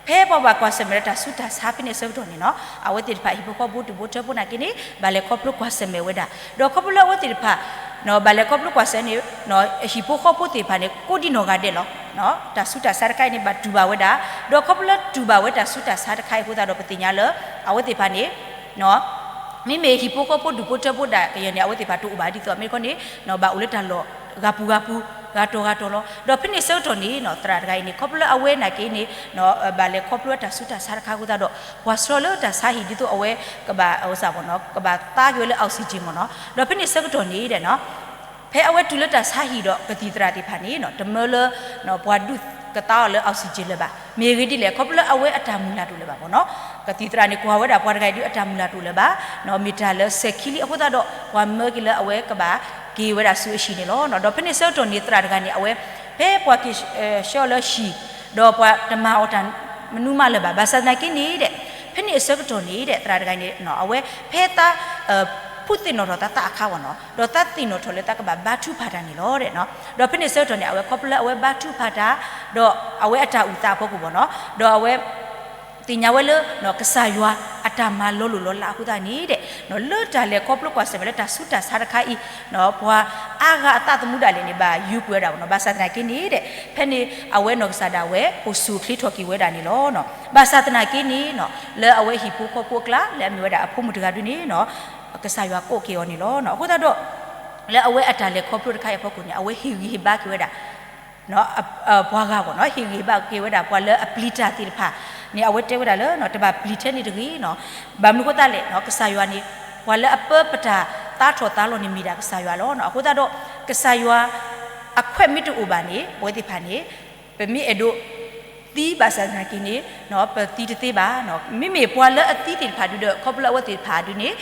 ဖဲပှၤဘၣ်ကွၢ်ဆၢၣ်မဲာ်ဒီးတၢ်ဆူးတၢ်ဆါဖဲန့ၣ်အဆၢကတီၢ်န့ၣ်နီၤ အဝဲသ့ၣ်တဖၣ်ဟံၣ်ဖိဃီဖိဒူၣ်ဖိထၢဖိနာ်က့န့ၣ် ဘၣ်လဲၤခီဖျိကွၢ်ဆၢၣ်မဲာ်ဝဲဒၣ်. ဒီးခီဖျိလၢအဝဲသ့ၣ်တဖၣ် ဘၣ်လဲၤခီဖျိကွၢ်ဆၢၣ်န့ၣ် ဟံၣ်ဖိဃီဖိသ့ၣ်တဖၣ်န့ၣ် ကိးဒံနီၢ်ဂၤဒဲးလီၤ. တၢ်ဆူးတၢ်ဆါတခါအံၤန့ၣ် ဘၣ်တူၢ်ဘၣ်ဝဲဒၣ်, ဒီးခီဖျိလၢတူၢ်ဘၣ်ဝဲတၢ်ဆူးတၢ်ဆါတခါအံၤအဃိသတးဒီး ပသ့ၣ်ညါလၢ အဝဲသ့ၣ်တဖၣ်န့ၣ် မ့မ့ၢ်ဟံၣ်ဖိဃီဖိဒူၣ်ဖိထၢဖိဒၣ်ကယီန့ၣ် အဝဲသ့ၣ်တဖၣ်တအိၣ်ဘၣ်ဒ်သိးအမ့ၢ်တခီန့ၣ် ဘၣ်အိၣ်လၢတၢ်လီၢ်ဂၤပူၤဂၤပူၤ ဂၤတီၤဂၤတီၤလီၤ. ဒီးဖဲန့ၣ်အဆၢကတီၢ်န့ၣ် သရၣ်တဂၤအံၤန့ၣ် ခီဖျိလၢအဝဲနာ်က့န့ၣ် ဘၣ်လဲၤခီဖျိတၢ်ဆူးတၢ်ဆါတခါအဃိသတးဒီး ပှၤဆှၢလၢတၢ်ဆါဟံၣ်ဒ်သိးအဝဲကဘၣ် ကဘၣ်သါက့ၤဝဲလၢ oxygen မ့ၢ်နီၤ. ဒီးဖဲန့ၣ်အဆၢကတီၢ်န့ၣ် ဖဲအဝဲတုၤလၢတၢ်ဆါဟံၣ်ဒီးကသံၣ်သရၣ်သ့ၣ်တဖၣ်န့ၣ် တမၢလၢ ပှၤဒုးကသါအီၤလၢ oxygen လၢၤဘၣ်. မ့ၢ်ဂ့ၢ်ဒ်လဲၣ် ခီဖျိလၢအဝဲအတၢ်မုၢ်လၢ်တအိၣ်လၢၤဘၣ်မ့ၢ်နီၤ. ကသံၣ်သရၣ်န့ၣ် ကွၢ်ဝဲဒၣ်ပှၤတဂၤအံၤဒုးအတၢ်မုၢ်လၢ်တအိၣ်လၢၤဘၣ်, မ့ၢ်တၢ်လၢစဲၤခံလံအဃိသတးဒီး ပှၤမၢက့ၤလၢအဝဲကဘၣ်က့ၤဝဲဒၣ်ဆူအဟံၣ်န့ၣ်လီၤ. ဒီးဖဲန့ၣ်အဆၢကတီၢ်န့ၣ် သရၣ်တဂၤန့ၣ် အဝဲ ဖဲပှၤက့ၤဆှၢအီၤလၢဟံၣ် ဒီးပှၤတမၤအီၤတၢ်မနုၤမးလၢၤဘၣ်. ဘၣ်ဆၣ်သနာ်က့န့ၣ်ဒီး ဖဲန့ၣ်အဆၢကတီၢ်န့ၣ်ဒီး သရၣ်တဂၤန့ၣ် အဝဲဖဲသး ဖုးသ့ၣ်နီၣ်ထီၣ်သးသးအခါမ့ၢ်နီၤ, ဒီးသးသ့ၣ်နီၣ်ထီၣ်လၢသးကဘၣ်ဘါထုကဖၣ်တၢ်န့ၣ်လီၤ. ဒီးဖဲန့ၣ်အဆၢကတီၢ်န့ၣ် အဝဲခီဖျိလၢအဝဲဘါထုကဖၣ်တၢ် ဒီးအဝဲအတၢ်အိၣ်သးအဖီခိၣ်မ့ၢ်နီၤ, ဒီးအဝဲ သ့ၣ်ညါဝဲလၢ ကစၢ်ယွၤအတၢ်မၤလီၤလိၢ်လီၤလးအဃိသတးန့ၣ်ဒီး လၢတၢ်လဲၤခီဖျိကွၢ်ဆၢၣ်မဲာ်လၢတၢ်ဆူးတၢ်ဆါတခါအံၤ ပှၤအါဂၤအသးသမူဒၣ်လဲာ်န့ၣ် ဘၣ်ယုၢ်ကွံာ်ဝဲဒၣ်မ့ၢ်နီၤ. ဘၣ်ဆၣ်သနာ်က့န့ၣ်ဒီး ဖဲန့ၣ်အဝဲနီၢ်ကစၢ်ဒၣ်ဝဲ အိၣ်ဆူၣ်အိၣ်ချ့ထီၣ်က့ၤဝဲဒၣ်န့ၣ်လီၤ. ဘၣ်ဆၣ်သနာ်က့န့ၣ် လၢအဝဲဟံၣ်ဖိဃီဖိအကျါ လၢအမ့ၢ်ဝဲဒၣ်အဖိမုၣ်တဂၤဒုန့ၣ် ကစၢ်ယွၤကိးက့ၤအီၤန့ၣ်လီၤ. အဃိသတးဒီး လၢအဝဲအတၢ်လဲၤခီဖျိတခါအံၤအဖီခိၣ်န့ၣ် အဝဲဟ့ၣ်ဂံၢ်ဟ့ၣ်ဘါက့ၤဝဲဒၣ် ပှၤဂၤဂီၢ်နီၤ, ဟ့ၣ်ဂံၢ်ဟ့ၣ်ဘါက့ၤဝဲဒၣ် ပှၤလၢအပျံၤတၢ်သ့ၣ်တဖၣ်န့ၣ် အဝဲတဲဝဲဒၣ်လၢ တဘၣ်ပျံၤထဲန့ၣ်တဂ့ၤနီၤ. ဘၣ်မနုၤအဃိသတးလဲၣ်နီၤ, ကစၢ်ယွၤန့ၣ် ပှၤလၢအပၢပတၢ်သါထီၣ်သါလီၤန့ၣ် မ့ၢ်ဒၣ်ကစၢ်ယွၤလီၤနီၤ. အဃိသတးဒီး ကစၢ်ယွၤအခွဲးမ့ၢ်တအိၣ်ဘၣ်န့ၣ် ပဝဲသ့ၣ်တဖၣ်န့ၣ် ပမ့ၢ်အဲၣ်ဒိးသံဘၣ်ဆၣ်သနာ်က့န့ၣ် ပသံတသ့ဘၣ်နီၤ. မ့မ့ၢ်ပှၤလၢအသံသ့ၣ်တဖၣ်ဒုဒီး ခီဖျိလၢအဝဲသ့ၣ်တဖၣ်ဒုန့ၣ်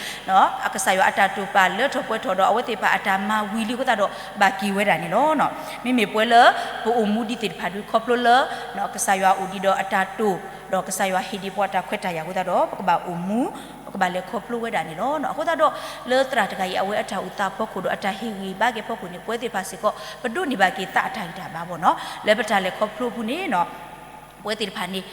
ကစၢ်ယွၤအတၢ်တိာ်ပာ်လၢထီၣ်ပှဲၤထီၣ်ဒီး အဝဲသ့ၣ်တဖၣ်အတၢ်မၤဝံၤလံအဃိသတးဒီး ဘၣ်က့ၤဝဲဒၣ်န့ၣ်လီၤ. မ့မ့ၢ်ပဝဲလၢပအိၣ်မူဒံးသ့ၣ်တဖၣ်ဒု ခီဖျိလၢ ကစၢ်ယွၤအိၣ်ဒံးဒီးအတၢ်တိာ် ဒီးကစၢ်ယွၤဟ့ၣ်ဒံးပှၤတၢ်ခွဲးတၢ်ယာ်အဃိသတးဒီး ပကဘၣ်အိၣ်မူ ပကဘၣ်လဲၤခီဖျိဝဲဒၣ်န့ၣ်လီၤ. အဃိသတးဒီး လၢသရၣ်တဂၤအံၤအဝဲအတၢ်အိၣ်သးအဖီခိၣ်ဒီးအတၢ်ဟ့ၣ်ဂံၢ်ဟ့ၣ်ဘါက့ၤအဖီခိၣ်န့ၣ် ပဝဲသ့ၣ်တဖၣ်စ့ၢ်ကီး ပဒိးန့ၢ်ဘၣ်က့ၤသးအတၢ်ဂံၢ်တၢ်ဘါဘၣ်နီၤ. လၢပတၢ်လဲၤခီဖျိအပူၤန့ၣ် ပဝဲသ့ၣ်တဖၣ်န့ၣ်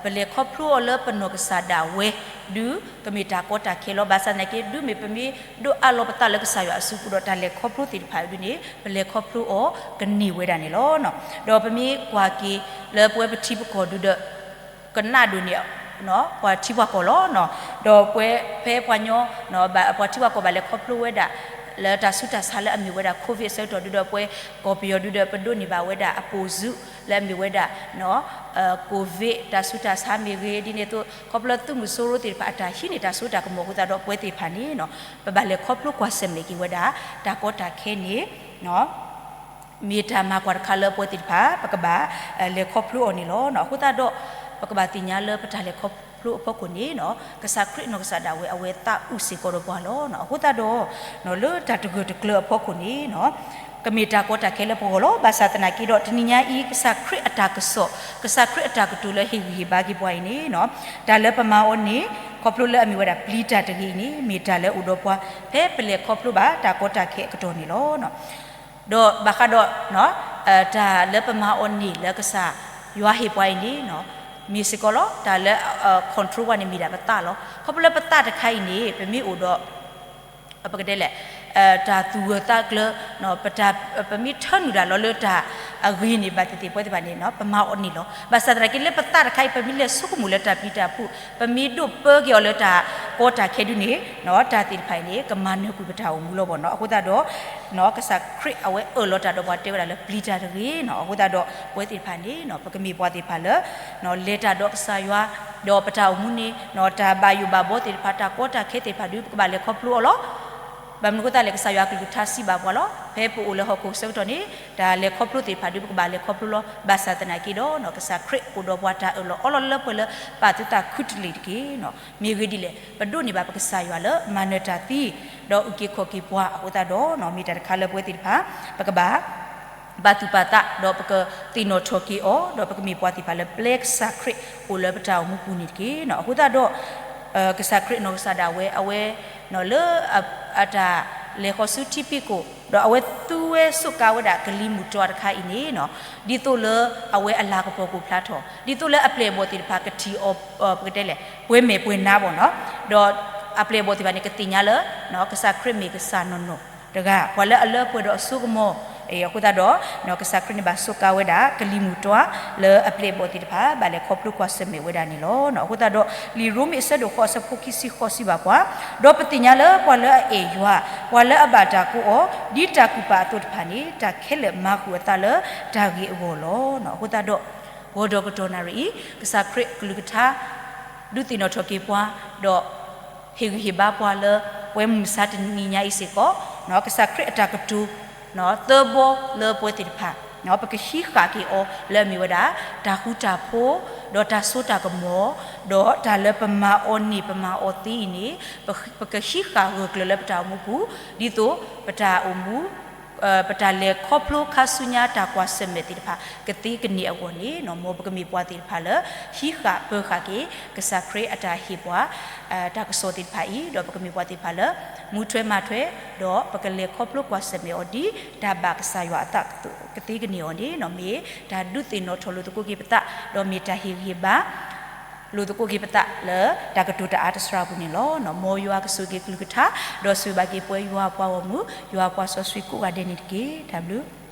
ပလဲၤခီဖျိအီၤလၢပနီၢ်ကစၢ်ဒၣ်ဝဲ ဒုကမ့ၢ်တၢ်ကီတၢ်ခဲလီၤ. ဘၣ်ဆၣ်သနာ်က့ ဒုမ့ၢ်ပမ့ၢ်ဒိးအးလီၤပသးလၢကစၢ်ယွၤအစုပူၤဒီး တၢ်လဲၤခီဖျိသ့ၣ်တဖၣ်ဒုန့ၣ် ပလဲၤခီဖျိအီၤကန့ၢ်ဝဲဒၣ်န့ၣ်လီၤ. ဒီးပမ့ၢ်ကွၢ်က့ၤလၢပဝဲပထံပကီၢ်ဒုဒီး ကနၣ်ဒိၣ်န့ၣ် ပှၤထံပှၤကီၢ်လီၤ. ဒီးပဝဲဖဲပှၤညီ ပှၤထံပှၤကီၢ်ဘၣ်လဲၤခီဖျိဝဲဒၣ် လၢတၢ်ဆူးတၢ်ဆါလၢအမ့ၢ်ဝဲဒၣ် COVID အဆၢကတီၢ်ဒုဒီး ပဝဲကီၢ်ပယီၤဒုဒီး ပဒိးန့ၢ်ဘၣ်ဝဲဒၣ်အပိာ်စုလၢအမ့ၢ်ဝဲဒၣ် COVID တၢ်ဆူးတၢ်ဆါမ့ၢ်ဂ့ၤ ဒ်န့ၣ်အသိး ခီဖျိသုးမုၢ်စိရိၤသ့ၣ်တဖၣ်အတၢ်ဟံးန့ၢ်တၢ်စိတၢ်ကမီၤအဃိသတးဒီး ပဝဲသ့ၣ်တဖၣ်န့ၣ် ပဘၣ်လဲၤခီဖျိကွၢ်ဆၢၣ်မဲာ်က့ၤဝဲဒၣ် တၢ်ကီတၢ်ခဲန့ၣ် မ့ၢ်တၢ်မၤကွၢ်တခါလၢပဝဲသ့ၣ်တဖၣ် ပကဘၣ်လဲၤခီဖျိအီၤန့ၣ်လီၤ. အဃိသတးဒီး ပကဘၣ်သ့ၣ်ညါလၢပတၢ်လဲၤခီဖျိအဖီခိၣ်န့ၣ် ကစၢ်ခရံာ်နီၢ်ကစၢ်ဒၣ်ဝဲ အဝဲသးအုးစ့ၢ်ကီးဒီးပှၤလီၤ. အဃိသတးဒီး လၢတၢ်တဂၢၢ်တကျၢၤအဖီခိၣ်န့ၣ် ကမ့ၢ်တၢ်ကီတၢ်ခဲလၢပဂီၢ်လီၤ. ဘၣ်ဆၣ်သနာ်က့ဒီး တနံၤညါအံၤ ကစၢ်ခရံာ်အတၢ်ကစီၣ် ကစၢ်ခရံာ်အတၢ်ကတိၤလၢဟ့ၣ်ဂံၢ်ဟ့ၣ်ဘါက့ၤပှၤအံၤန့ၣ် တၢ်လၢပမၤအီၤန့ၣ် ခီဖျိလၢအမ့ၢ်ဝဲဒၣ်ပျံၤတၢ်တဂ့ၤအံၤန့ၣ် မ့ၢ်တၢ်လၢအအိၣ်ဒီးပှၤ ဖဲပလဲၤခီဖျိဘၣ်တၢ်ကီတၢ်ခဲအကတီၢ်န့ၣ်လီၤ. ဒီးဘၣ်ဃးဒီး တၢ်လၢပမၤအီၤန့ၣ်လၢကစၢ်ယွၤဟ့ၣ်ပှၤအံၤန့ၣ် မ့ၢ်စ့ၢ်ကီးလီၤ. တၢ်လၢ control ပှၤန့ၣ်မ့ၢ်ဒၣ်ပသးလီၤ. ခီဖျိလၢပသးတခါအံၤန့ၣ် ပမ့ၢ်အိၣ်ဒီး ပကတဲလဲၣ် တၢ်သူၣ်ဂၢၢ်သးကျၢၤ ပတၢ် ပမ့ၢ်ထၢနုာ်တၢ်လီၤလၢတၢ်အဂ့ၤန့ၣ် ဘၣ်သ့ၣ်သ့ၣ်ပဝဲသ့ၣ်တဖၣ်န့ၣ် ပမၤအီၤန့ၣ်လီၤ. ဘၣ်ဆၣ်သနာ်က့လၢပသးတခါအံၤ ပမ့ၢ်လဲၤဆိကမိၣ်လၢတၢ်ပျံၤတၢ်ဖုး ပမ့ၢ်ဒိးပၢက့ၤအီၤလၢတၢ်ကီတၢ်ခဲဒုန့ၣ် တၢ်သ့ၣ်တဖၣ်အံၤန့ၣ် ကမၤနၢၤကွံာ်ပတၢ်အိၣ်မူလီၤဘၣ်နီၤ. အဃိသတးဒီး ကစၢ်ခရံာ်အဝဲအၢၣ်လီၤတၢ်ဒီးပှၤတဲဝဲဒၣ်လၢပျံၤတၢ်တဂ့ၤနီၤ. အဃိသတးဒီး ပဝဲသ့ၣ်တဖၣ်န့ၣ် ပကမ့ၢ်ပှၤသ့ၣ်တဖၣ်လၢ လဲၤတၢ်ဒီးကစၢ်ယွၤ ဒီးပတၢ်အိၣ်မူန့ၣ် တၢ်ဘၣ်ယိၣ်ဘၣ်ဘှီသ့ၣ်တဖၣ် တၢ်ကီတၢ်ခဲသ့ၣ်တဖၣ်ဒု ပကဘၣ်လဲၤခီဖျိအီၤလီၤ. ဘၣ်မနုၤအဃိသတးလဲၣ်, ကစၢ်ယွၤအကလုၢ်ကထါစံးဘၣ်ပှၤလီၤ. ဖဲပအိၣ်လၢဟီၣ်ခိၣ်ဆၢကတီၢ်န့ၣ် တၢ်လဲၤခီဖျိသ့ၣ်တဖၣ်ဒုး ပကဘၣ်လဲၤခီဖျိလီၤ. ဘၣ်ဆၣ်သနာ်က့ဒီး ကစၢ်ခရံာ်အိၣ်ဒီးပှၤတၢ်အၢၣ်လီၤအီလီၤလၢပှဲၤလၢပာ်သုသးခုတလ့ၢ်တက့ၢ်. မ့ၢ်ဂ့ၢ်ဒ်လဲၣ်, ပဒိးန့ၢ်ဘၣ်ပကစၢ်ယွၤလၢမၤနၢၤတၢ်သံ ဒီးအုၣ်က့ၤခီၣ်က့ၤပှၤအဃိသတးဒီး မ့ၢ်တၢ်တခါလၢပဝဲသ့ၣ်တဖၣ် ပကဘၣ် ဘၣ်သူၣ်ပာ်သး ဒီးပကသ့ၣ်နီၣ်ထီၣ်က့ၤအီၤ ဒီးပကမ့ၢ်ပှၤသ့ၣ်တဖၣ်လၢပျဲကစၢ်ခရံာ်အိၣ်လၢပတၢ်အိၣ်မူပူၤန့ၣ်တက့ၢ်. အဃိသတးဒီး ကစၢ်ခရံာ်အနီၢ်ကစၢ်ဒၣ်ဝဲ အဝဲ လၢ အတၢ်လဲၤဃီၤဆူထံဖံးခိၣ် ဒီးအဝဲသူဝဲစူးကါဝဲဒၣ်ကလံၤမုၢ်တွၤတခါအံၤန့ၣ် ဒ်သိးလၢအဝဲအလၤကပီၤကအိၣ်ဖျါထီၣ် ဒ်သိးလၢအပျဲၢ်အဘီၣ်သ့ၣ်တဖၣ်ကထံၣ်အီၤ ပကတဲလဲၣ် ပှဲၤမဲာ်ပှဲၤနါဘၣ်နီၤ, ဒီးအပျဲၢ်အဘီၣ်သ့ၣ်တဖၣ်န့ၣ် ကသ့ၣ်ညါလၢ ကစၢ်ခရံာ်မ့ၢ်ကစၢ်နီၢ်နီၢ်တဂၤ ပှၤလၢအလၢပှဲၤဒီးအစိကမီၤအဃိသတးဒီး ကစၢ်ခရံာ်န့ၣ်ဘၣ်စူးကါဝဲဒၣ် ကလံၤမုၢ်တွၤ လၢအပျဲၢ်အဘီၣ်သ့ၣ်တဖၣ် ဘၣ်လဲၤခီဖျိကွၢ်ဆၢၣ်မဲာ်ဝဲဒၣ်န့ၣ်လီၤ. အဃိသတးဒီး လံာ်ရိမ့ၤအဆၢဒိၣ်ဃိးအဆၢဖိခံဆံဃိးစံးဘၣ်ပှၤ, ဒီးပသ့ၣ်ညါလၢပှၤလၢအအဲၣ်ယွၤ, ပှၤလၢအဘၣ်တၢ်ကိးအီၤ ဒ်တၢ်ကူၣ်ပာ်အသိးတဖၣ်န့ၣ် တၢ်ခဲလၢာ်မၤဃုာ်အသးလၢတၢ်ဂ့ၤအဂီၢ်လီၤ. အဃိသတးဒီး ဂီၤဒီးကတီၢ်နၣ်ရံၣ်အံၤ ကစၢ်ခရံာ်အကလုၢ်ကထါ ဒုးသ့ၣ်နီၣ်ထီၣ်က့ၤပှၤ ဒီး ဟ့ၣ်ဂံၢ်ဟ့ၣ်ဘါပှၤလၢ ပဝဲမုၢ်မဆါတနံၤညါအံၤစ့ၢ်ကီး ကစၢ်ခရံာ်အတၢ်ကတိၤ သၢဘီလၢပဝဲသ့ၣ်တဖၣ် ပကဟံးဃာ်က့ၤအီၤလၢအမ့ၢ်ဝဲဒၣ် တၢ်ဃူတၢ်ဖိး ဒီးတၢ်စိတၢ်ကမီၤ ဒီးတၢ်လၢပမၤအီၤန့ၢ်ပမၤအီၤသ့အံၤန့ၣ် ပကဟံးဃာ်ဂၢၢ်ကျၢၤလၢပတၢ်အိၣ်မူပူၤ ဒ်သိးပတၢ်အိၣ်မူ ပတၢ်လဲၤခီဖျိခါဆူညါတၢ်ကွၢ်ဆၢၣ်မဲာ်သ့ၣ်တဖၣ် ကသ့ကန့ၢ်အဂီၢ်န့ၣ် မ်ပကမ့ၢ်ပှၤသ့ၣ်တဖၣ်လၢ ဟံးဃာ်ပၢၤဃာ်က့ၤ ကစၢ်ခရံာ်အတၢ်ဟ့ၣ်ပှၤ တၢ်ကစီၣ်သ့ၣ်တဖၣ်အံၤ ဒီးပကမ့ၢ်ပှၤသ့ၣ်တဖၣ်လၢ မူထွဲမၤထွဲ ဒီးပကလဲၤခီဖျိကွၢ်ဆၢၣ်မဲာ်အီၤဒ် တၢ်ဘၣ်ကစၢ်ယွၤအသး ကသ့ကန့ၢ်အီၤန့ၣ် မ့ၢ်တၢ်ဒုးသ့ၣ်နီၣ်ထီၣ်လိာ်သကိးက့ၤပသး ဒီးမ့ၢ်တၢ်ဟ့ၣ်ဂံၢ်ဟ့ၣ်ဘါ လိာ်သကိးက့ၤပသးလၢ တၢ်ကတိၤတၢ်အါတစှၤပူၤန့ၣ်လီၤ. မ်ယွၤကဆိၣ်ဂ့ၤက့ၤကလုၢ်ကထါ ဒီးဆိၣ်ဂ့ၤဘၣ်က့ၤပဝဲယွၤအပှၤဂီၢ်မုၢ် ယွၤအပှၤစီဆှံကိးဂၤဒဲးန့ၣ်တက့ၢ်. တၢ်ဘျုး